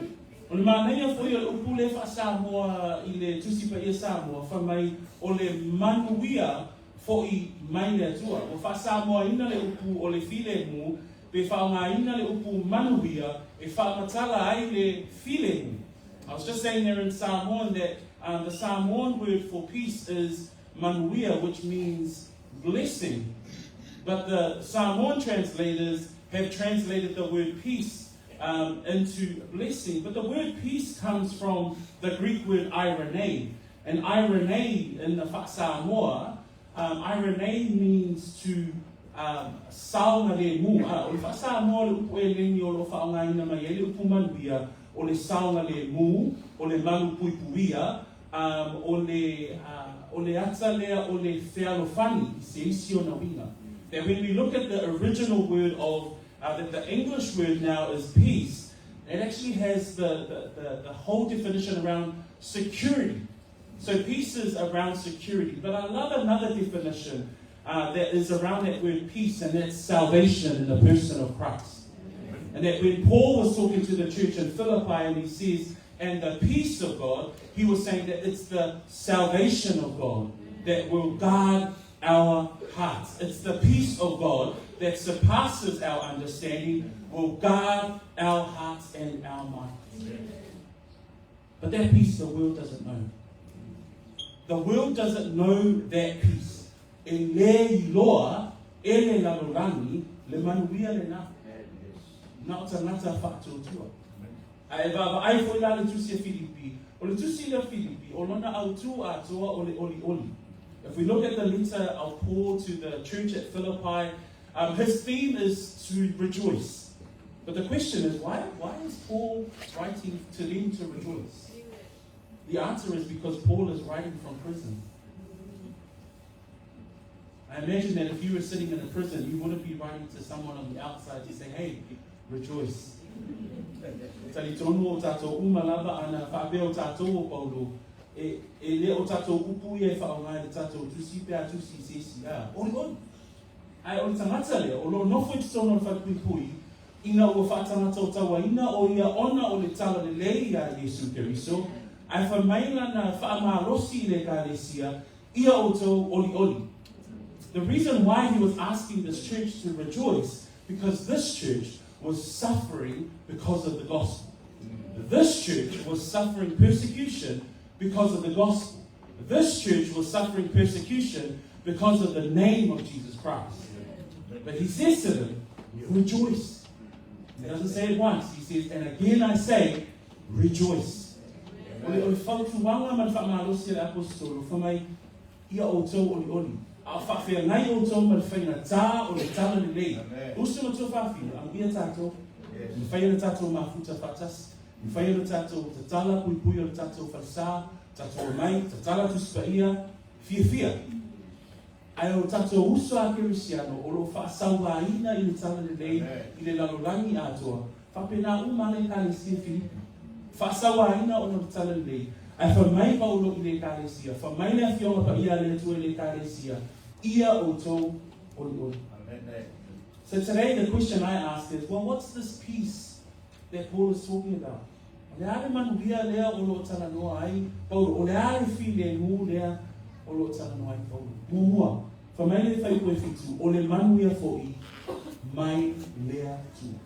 O le manaia foi o le upu lea faa-Samoa i le Tusi Paia Samoa, fai mai o le manuia foʻi mai le Atua. Ua faa-Samoaina le upu o le filemu, pe faaaogaina le upu manuia e faamatala ai le filemu. I was just saying there in Samoan that the Samoan word for peace is manuia, which means blessing. But the Samoan translators have translated the word peace into blessing. But the word peace comes from the Greek word eirene. And eirene in the Samoa, eirene means to saogalemu. O le faa-Samoa le upu eleni o lo o faaaogaina mai ai le upu manuia, o le saogalemu, o le malupuipuia, o le, o le ata lea o le fealofani i se isi ona uiga. That when we look at the original word of, that the English word now is peace, it actually has the, the, the, the whole definition around security. So peace is around security. But I love another definition that is around that word peace, and that's salvation in the person of Christ. And that when Paul was talking to the church in Philippi and he says, and the peace of God, he was saying that it's the salvation of God that will guard our hearts. It's the peace of God that surpasses our understanding, will guard our hearts and our minds. But that peace the world doesn't know. The world doesn't know that peace. E le iloa e le lalolagi le manuia lenā. Na o tagata faatuatua. A e vaavaai foi la le tusi a Filipi, o le tusi lea Filipi, o lona autū atoa o le olioli. If we look at the letter of Paul to the church at Philippi, his theme is to rejoice. But the question is, why is Paul writing to them to rejoice? The answer is because Paul is writing from prison. I imagine that if you were sitting in a prison, you wouldn't be writing to someone on the outside to say, hey, rejoice. Talitonu o tātou uma lava ana whaapea o tātou o Paulo, e, e le o tātou upu ia e whaongai le tātou tusi pe a tusi se isi a. Ori ori. Ai o le tagata lea, o lo o nofo i totonu o le falepuipui, ina ua faatagata otauaina o ia ona o le talalelei iā Iesu Keriso, ae fai mai lana faamalosi i le Ekalesia, Ia outou olioli. The reason why he was asking this church to rejoice, because this church was suffering because of the gospel. This church was suffering persecution because of the gospel. This church was suffering persecution because of the name of Jesus Christ. But he says to them, rejoice. He doesn't say it once. He says, and again I say, rejoice. O le, o le fautuaga ma le faamalosi a le Aposetolo, fai mai, Ia outou olioli, a o faafeagai outou ma le faigatā o le talalelei. Uso ma tuafafine, amuia tatou, mafai ona tatou mafuta faatasi, mafai ona tatou tatala puipui o le tatou falesa, tatou omai, tatala Tusi Paia, fiafia. Ae o tatou uso a Kerisiano o lo o faasauāina i le talalelei i le lalolagi atoa, faapena uma lava le Ekalesia Filipi. Faasauāina ona o le talalelei. Ae fai mai Paulo i le Ekalesia, fai mai le Afioga Paia a le Atua i le Ekalesia, Ia outou olioli. So today the question I ask is, well, what's this peace that Paul is talking about? O le a le manuia lea o lo o talanoa ai Paulo? O le a le filemu lea o lo o talanoa ai Paulo? Muamua, fai mai le fuaiupu e fitu, o le manuia foʻi mai le Atua.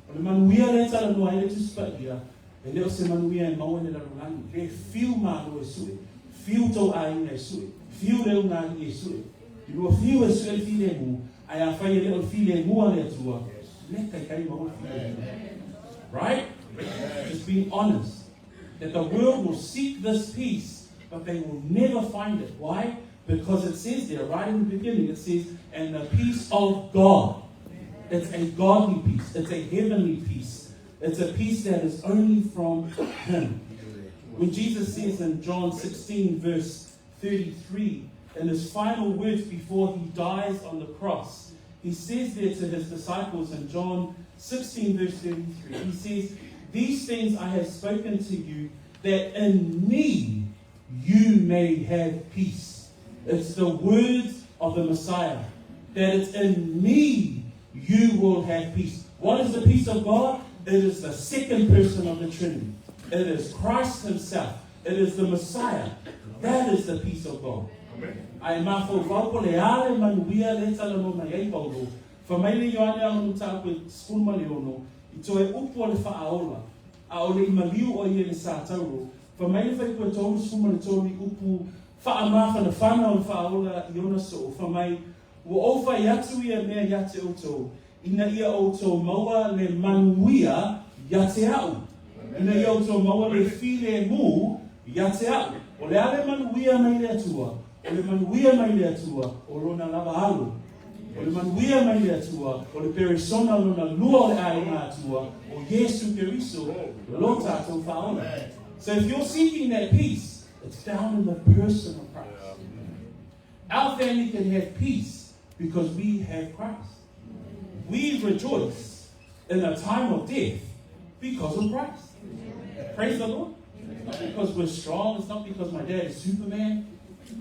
O le manuia lea e talanoa ai le Tusi Paia, e le o se manuia e maua i le lalolagi. Le fiu Malo e sue, fiu tou aiga e sue, fiu le ulugalii e sue, i lua fiu e sue le filemu, ae afai e le o le filemu a le Atua, le taitai maua le filemu. Right? Just being honest. That the world will seek this peace, but they will never find it. Why? Because it says there, right in the beginning, it says, and the peace of God. It's a godly peace. It's a heavenly peace. It's a peace that is only from Him. When Jesus says in John 16, verse 33, in his final words before he dies on the cross, he says there to his disciples in John 16, verse 33, he says, These things I have spoken to you, that in me you may have peace. It's the words of the Messiah, that it's in me you will have peace. What is the peace of God? It is the second person of the Trinity. It is Christ Himself. It is the Messiah. That is the peace of God. Ae mafaufau po o le a le manuia lea e talanoa mai ai Paulo, fai mai le Ioane Aonuta e 16, i toe upu a le Faaola, a o le i maliu o ia i le Satauro, fai mai le fuaiupu e 33 i upu faamafanafana o le Faaola i ona soo, fai mai, Ua ou fai atu ia mea ia te outou, ina ia outou maua le manuia ia te a'u, ina ia outou maua le filemu ia te a'u. O le a le manuia mai le Atua? O le manuia mai le Atua, o Lona lava Alo. O le manuia mai le Atua, o le Peresona lona lua o le Aiga Atua, o Iesu Keriso, lo tatou Faaola. So if you're seeking that peace, It's found in the person of Christ. Our family can have peace because we have Christ. We rejoice in a time of death because of Christ. Praise the Lord. It's not because we're strong. It's not because my dad is Superman.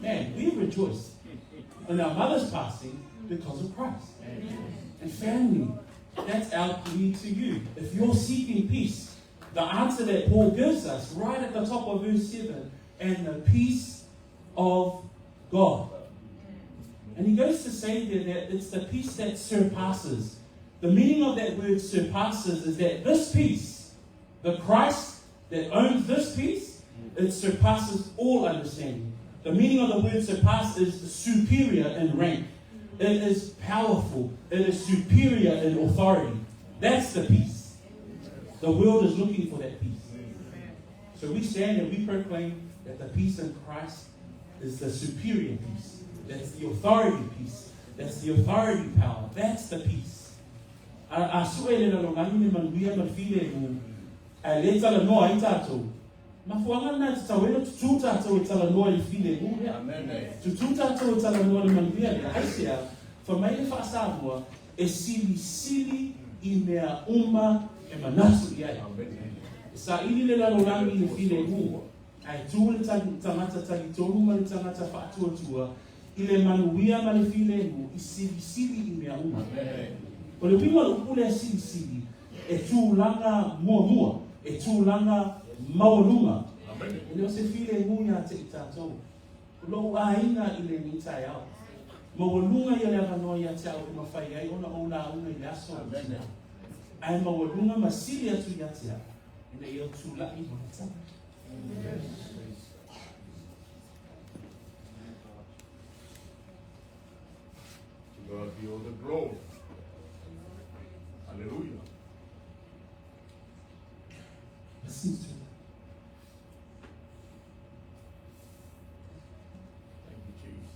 Man, we rejoice in our mother's passing because of Christ. And family, that's our plea to you. If you're seeking peace, the answer that Paul gives us right at the top of verse 7 and the peace of God. And he goes to say there that it's the peace that surpasses. The meaning of that word surpasses is that this peace, the Christ that owns this peace, it surpasses all understanding. The meaning of the word surpass is superior in rank. It is powerful. It is superior in authority. That's the peace. The world is looking for that peace. So we stand and we proclaim that the peace in Christ is the superior peace. That's the authority peace. That's the authority power. That's the peace. A sue le lalolagi le manuia ma le filemu, ae le talanoa ai tatou. Mafuaaga lena e tatau ai ona tutū tatou e talanoa i le filemu lea. Tutū tatou e talanoa i le manuia lea. Aisea, fai mai le faa-Samoa, e silisili i mea uma e manatu i ai. E saili le lalolagi i le filemu, ae tu le tagata talitonu ma le tagata faatuatua i le manuia ma le filemu i silisili i mea uma. O le uiga o le upu lea silisili, e tulaga muamua, e tulaga maualuga. E le o se filemu ia te i tatou. O lou aiga i lenei taeao. Maualuga ia le avanoa ia te au e mafai ai ona ou lauga i le aso o le tina. Ae maualuga ma sili atu ia te au, ina ia ou tulai ma le tala. To God be all the glory. Hallelujah. Listen to it. Thank you, Jesus.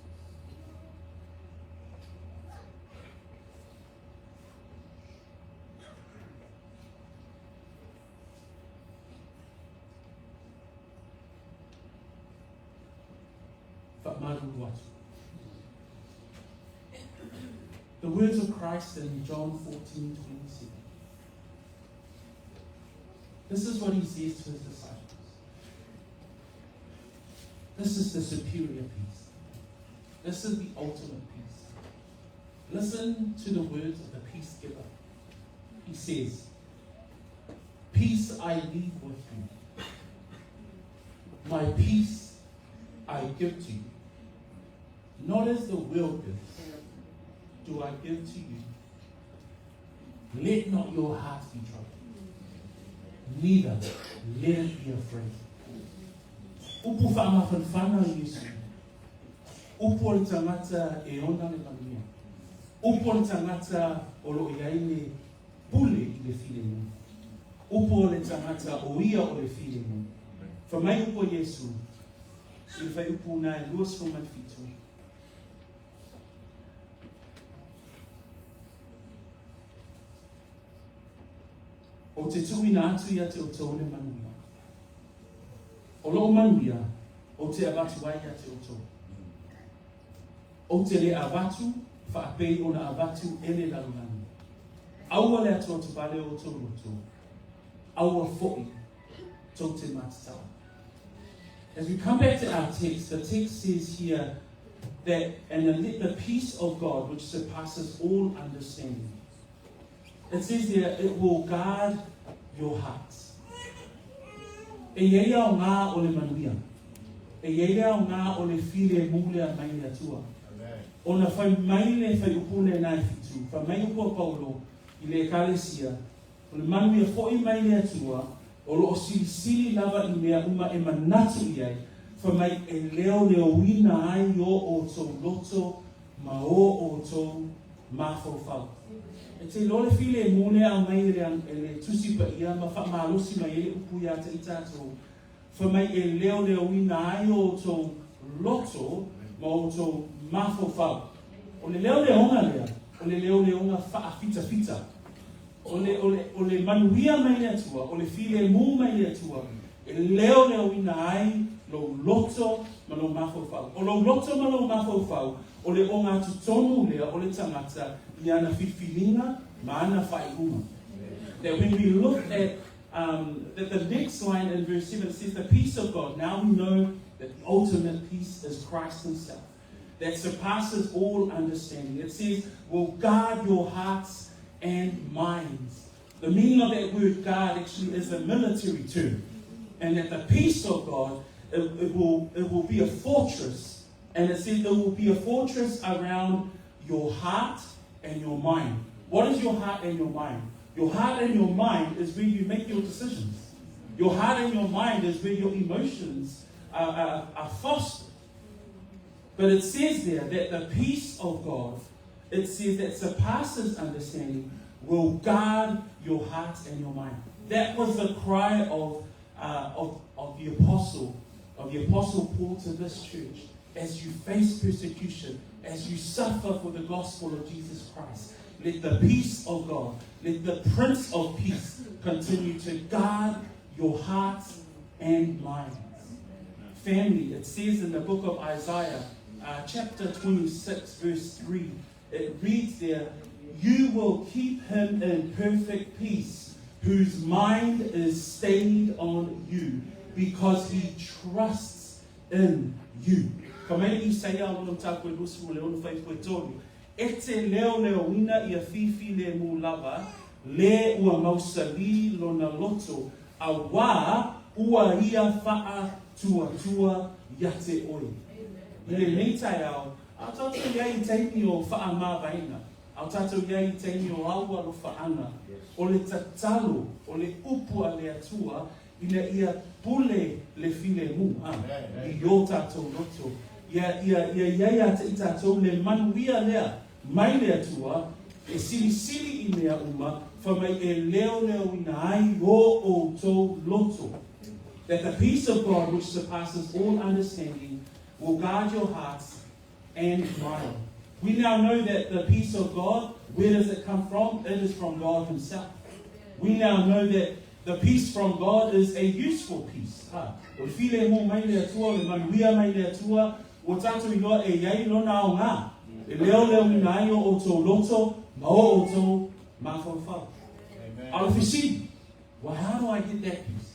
Fa'amalulu atu. The words of Christ in John 14:27. This is what he says to his disciples. This is the superior peace. This is the ultimate peace. Listen to the words of the peace giver. He says, Peace I leave with you. My peace I give to you. Not as the world gives, do I give to you. Let not your hearts be troubled, neither let it be afraid. Upu whaamafanafana a Iesu. Upu o le tagata e ona le manuia. Upu o le tagata o lo o i ai le pule i le filemu. Upu o le tagata o ia o le filemu. Fai mai upu a Iesu i le fuaiupu na e 27. Ou te tuuina atu ia te outou le manuia. O lou manuia, ou te avatu ai ia te outou. Ou te le avatu faapei ona avatu e le lalolagi. Aua le atuatuvale o outou loto, aua foʻi tou te matatau. As we come back to our text, the text says here that, and then let the peace of God, which surpasses all understanding. It says there, it will guard your hearts. E i ai aoga o le manuia. E i ai le aoga o le filemu lea mai le Atua. Ona fai mai le fuaiupu lena e fitu, fai mai upu a Paulo i le Ekalesia, o le manuia foʻi mai le Atua, o lo o silisili lava i mea uma e manatu i ai, fai mai e leoleoina ai o outou loto ma o outou mafaufau. E te iloa le filemu lea aumai e le, e le Tusi Paia ma faamalosi mai ai le upu ia te i tatou, fai mai e leoleoina ai o outou loto ma outou mafaufau. O le leoleoga lea, o le leoleoga faafitafita. O le, o le, o le manuia mai le Atua, o le filemu mai le Atua, e leoleoina ai Lou loto ma lou mafaufau. O lou loto ma lou mafaufau, o le ogatotonu lea o le tagata i ana filifiliga ma ana faaiuga. That when we look at that the next line in verse 7 it says, The peace of God. Now we know that the ultimate peace is Christ Himself, that surpasses all understanding. It says, will guard your hearts and minds. The meaning of that word guard actually is a military term. And that the peace of God, it will be a fortress. And it says it will be a fortress around your heart and your mind. What is your heart and your mind? Your heart and your mind is where you make your decisions. Your heart and your mind is where your emotions are fostered. But it says there that the peace of God, it says that surpasses understanding, will guard your heart and your mind. That was the cry of the apostle, of the apostle Paul to this church. As you face persecution, as you suffer for the gospel of Jesus Christ, let the peace of God, let the Prince of Peace continue to guard your hearts and minds. Family, it says in the book of Isaiah, chapter 26, verse 3, it reads there, You will keep him in perfect peace, whose mind is stayed on you, because he trusts in you. Ka mai Isaia o lona mataupu e 26 fuaiupu e tolu, E te leoleoina ia fifilemu lava, le ua mausali lona loto, auā ua ia faatuatua ia te oe. I lenei taeao, a o tatou i ai i taimi o faamavaega, a o tatou i ai i taimi o aualofaaga, o le tatalo, o le upu a le Atua, ina ia pule le filemu, a, i o tatou loto, ia, ia, ia i ai ia te i tatou le manuia lea mai le Atua, e silisili i mea uma, fai mai e leoleoina ai o outou loto. That the peace of God which surpasses all understanding will guard your hearts and mind. We now know that the peace of God, where does it come from? It is from God Himself. We now know that the peace from God is a useful peace. Ha. O le filemu mai le Atua, o le manuia mai le Atua, ua tatou iloa e i ai lona aoga. E leoleoina ai o outou loto ma o outou mafaufau. A o le fesili, well, how do I get that peace?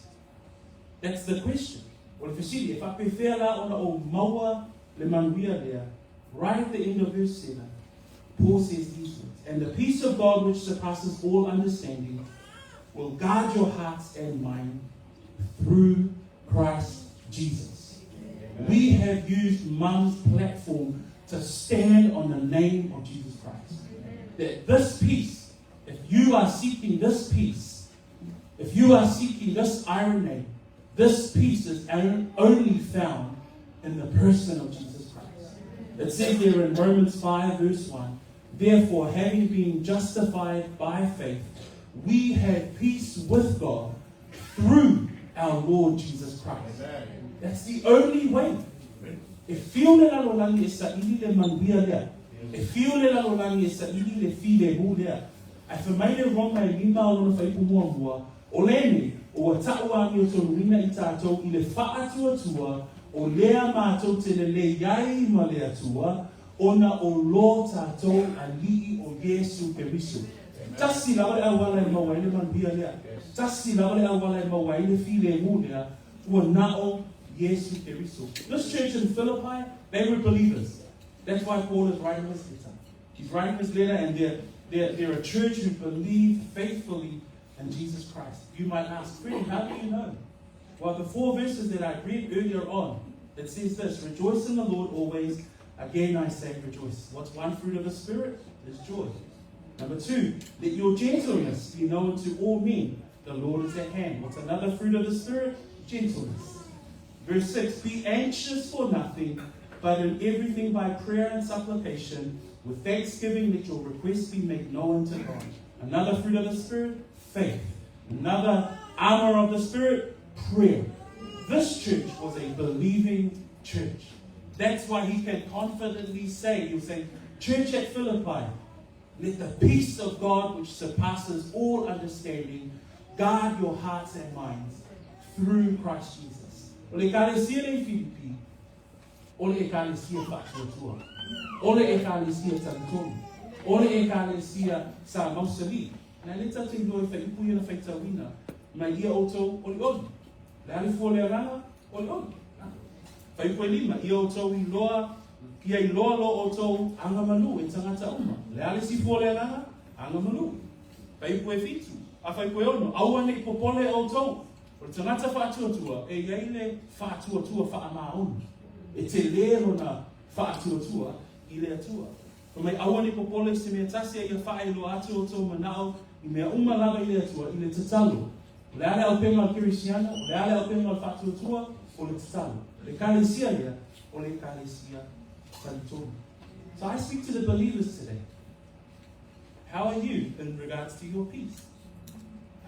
That's the question. O le fesili, e faapefea la ona ou maua le manuia lea? Right at the end of verse 7, Paul says these words, And the peace of God which surpasses all understanding will guard your hearts and mind through Christ Jesus. Amen. We have used Mum's platform to stand on the name of Jesus Christ. Amen. That this peace, if you are seeking this peace, if you are seeking this eirene, this peace is only found in the person of Jesus Christ. It says there in Romans 5, verse 1, Therefore, having been justified by faith, we have peace with God through our Lord Jesus Christ. Amen. That's the only way. E fiu le lalolagi e saili le manuia lea. E fiu le lalolagi e saili le filemu lea. Ae fai mai le Roma e lima o lona fuaiupu muamua, O lenei, ua ta'u amiotonuina i tatou i le faatuatua o lea matou te lelei ai ma le Atua, ona o lo tatou Alii o Iesu Keriso. Tasi lava le auala e maua ai le manuia lea. Tasi lava le auala e maua ai le filemu lea, ua na o Iesu Keriso. This church in Philippi, they were believers. That's why Paul is writing this letter. He's writing this letter, and they're a church who believe faithfully in Jesus Christ. You might ask, Freddie, how do you know? Well, the four verses that I read earlier on, it says this, Rejoice in the Lord always. Again I say rejoice. What's one fruit of the Spirit? Is joy. Number 2, let your gentleness be known to all men. The Lord is at hand. What's another fruit of the Spirit? Gentleness. Verse 6, be anxious for nothing, but in everything by prayer and supplication, with thanksgiving let your requests be made known to God. Another fruit of the Spirit, faith. Another armor of the Spirit, prayer. This church was a believing church. That's why he can confidently say, he'll say, Church at Philippi, let the peace of God which surpasses all understanding guard your hearts and minds through Christ Jesus. O le ekalesia lea i Filipi, o le ekalesia faatuatua. O le ekalesia talitonu. O le ekalesia sa mausali. Na le tatou iloa i faaiupu ia na faitauina, mai ia outou olioli. Le a le fua o le agaga? Olioli. Faaiupu e lima, ia outou iloa, ia iloa lo outou agamalu e tagata uma. Le a le isi fua o le agaga? Agamalu. Faaiupu e fitu, a faaiupu e ono, aua ne i popole outou. O le tagata faatuatua, e i ai le faatuatua faamaoni, e tele lona faatuatua i le Atua. Fai mai, aua ne i popole i se mea tasi a ia faailoa atu outou manao i mea uma lava i le Atua, i le tatalo. O le a le aupega o le kerisiano? O le a le aupega o le faatuatua? O le tatalo. O le ekalesia lea, o le ekalesia talitonu. So I speak to the believers today. How are you in regards to your peace?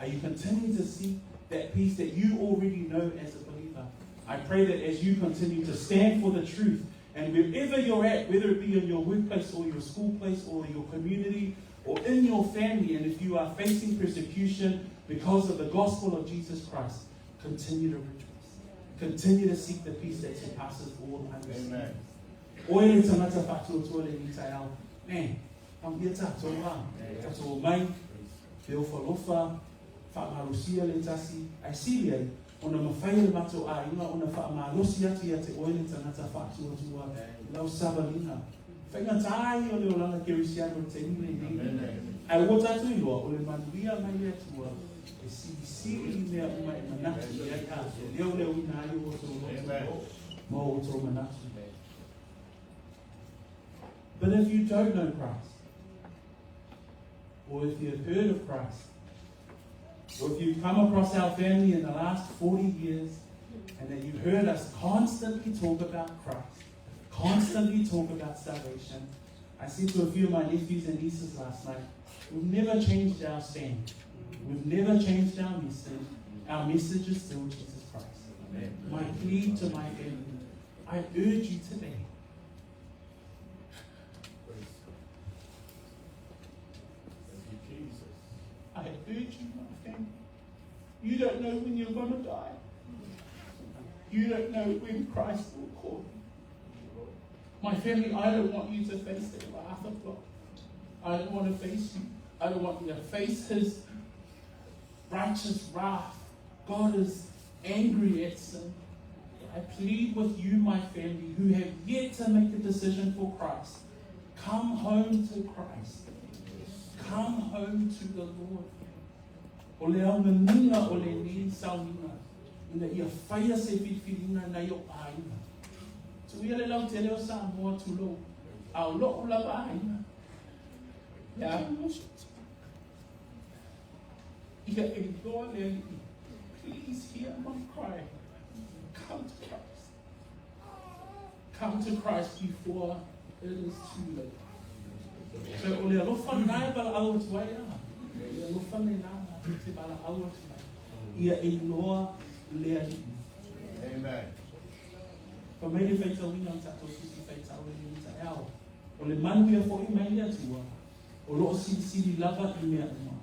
Are you continuing to seek that peace that you already know as a believer? I pray that as you continue to stand for the truth, and wherever you're at, whether it be in your workplace or your school place or your community or in your family, and if you are facing persecution because of the gospel of Jesus Christ, continue to rejoice. Continue to seek the peace that surpasses all understanding. Amen. Oe le tagata faatuatua lenei taeao. Man, Amuia tatou a, tatou omai, feofalofa, faamalosia le tasi, ae sili ai ona mafai e le matou aiga ona faamalosi atu ia te oe le tagata faatuatua i lau savaliga. Faigata ai o le olaga kerisiano i le taimi lenei. Ae ua tatou iloa o le manuia mai le Atua e silisili i mea uma e manatu i ai a e leoleoina ai o outou loto ma o outou manatu. But if you don't know Christ, or if you've heard of Christ, or if you've come across our family in the last 40 years and that you've heard us constantly talk about Christ, constantly talk about salvation, I said to a few of my nephews and nieces last night, we've never changed our stand. We've never changed our message. Our message is still Jesus Christ. Amen. My plea to my family, I urge you today. Thank you, Jesus. I urge you, my family. You don't know when you're going to die. You don't know when Christ will call you. My family, I don't want you to face the wrath of God. I don't want to face you. I don't want you to face his righteous wrath. God is angry at sin. I plead with you, my family, who have yet to make a decision for Christ. Come home to Christ. Come home to the Lord. O le aoganiga o lenei sauniga, ina ia faia se filifiliga nai o'u aiga. Tuia le lautele o Samoa, tulou, a o lo'u lava aiga. Ia ia e iloa le Alii. Please hear my cry. Come to Christ. Come to Christ before it is too late. So o le alofa lena e valaau atu ai a. O le alofa lena matou te valaau atu ai. Ia e iloa le Alii. Amen. Fai mai le faitauina o le tatou tusi faitau i lenei taeao, o le manuia foi mai le Atua, o lo o silisili lava i mea uma,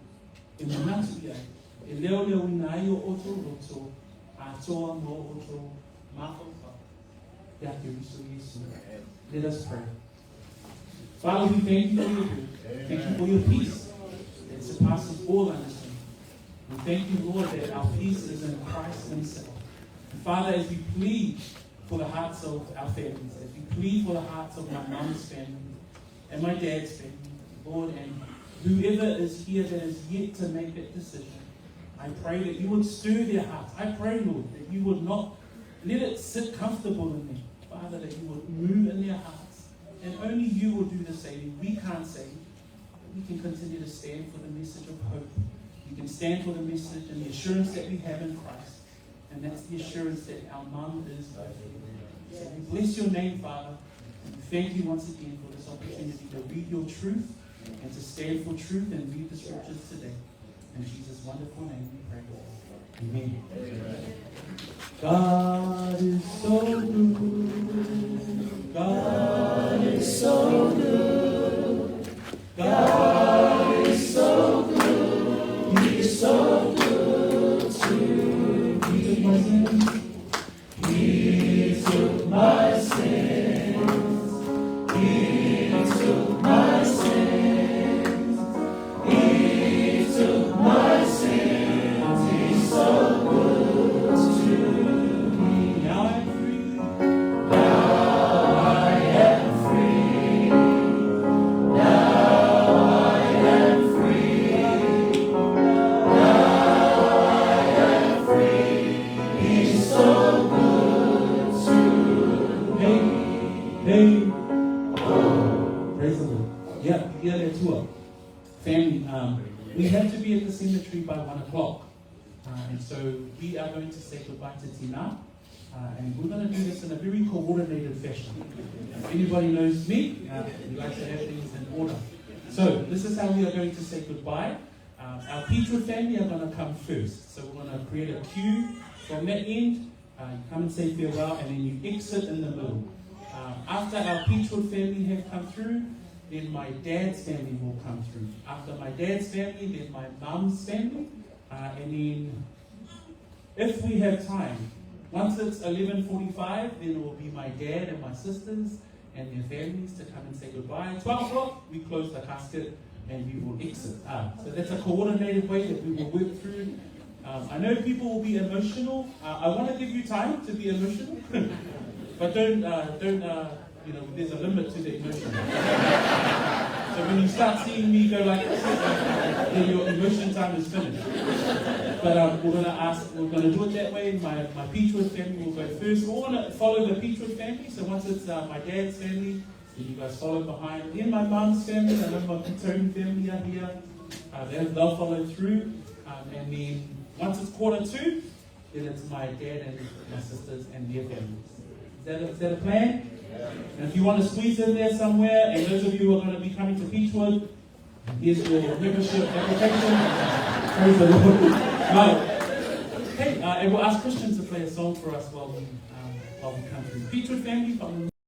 e manatu i ai, e leoleoina ai o outou loto atoa ma o outou mafaufau ia Keriso Iesu. Let us pray. Father, we thank you for your word. Thank you for your peace that surpasses all understanding. We thank you, Lord, that our peace is in Christ himself. And Father, as we plead for the hearts of our families, as we plead for the hearts of my mum's family and my dad's family, Lord, and whoever is here that is yet to make that decision, I pray that you would stir their hearts. I pray, Lord, that you would not let it sit comfortable in them. Father, that you would move in their hearts. And only you will do the saving. We can't save. But we can continue to stand for the message of hope. We can stand for the message and the assurance that we have in Christ. And that's the assurance that our mum is with you. So we bless your name, Father. And we thank you once again for this opportunity to read your truth and to stand for truth and read the scriptures today. In Jesus' wonderful name we pray. Amen. Amen. God is so good. God is so good. God is so good. He's so good to me. Praise the Lord. Yeah, viia le Atua. Family, we have to be at the cemetery by 1 o'clock. And so we are going to say goodbye to Tina. And we're going to do this in a very coordinated fashion. If anybody knows me, we like to have things in order. So this is how we are going to say goodbye. Our Peachwood family are going to come first. So we're going to create a queue from that end. You come and say farewell, and then you exit in the middle. After our Peachwood family have come through, then my dad's family will come through. After my dad's family, then my mum's family. And then, if we have time, once it's 11:45, then it will be my dad and my sisters and their families to come and say goodbye. 12 o'clock, we close the casket and we will exit. So that's a coordinated way that we will work through. I know people will be emotional. I want to give you time to be emotional, but don't, there's a limit to the emotion. So when you start seeing me go like this, then your emotion time is finished. But we're gonna do it that way. My Peachwood family will go first. We're gonna follow the Peachwood family. So once it's my dad's family, then you guys follow behind. Then my mum's family, I know my Petone family are here. They'll follow through. And then once it's 1:45, then it's my dad and my sisters and their families. Is that a plan? And if you want to squeeze in there somewhere, and those of you who are going to be coming to Peachwood, here's your membership application. Praise the Lord. Right. Okay, and we'll ask Christian to play a song for us while we come through. Peachwood family,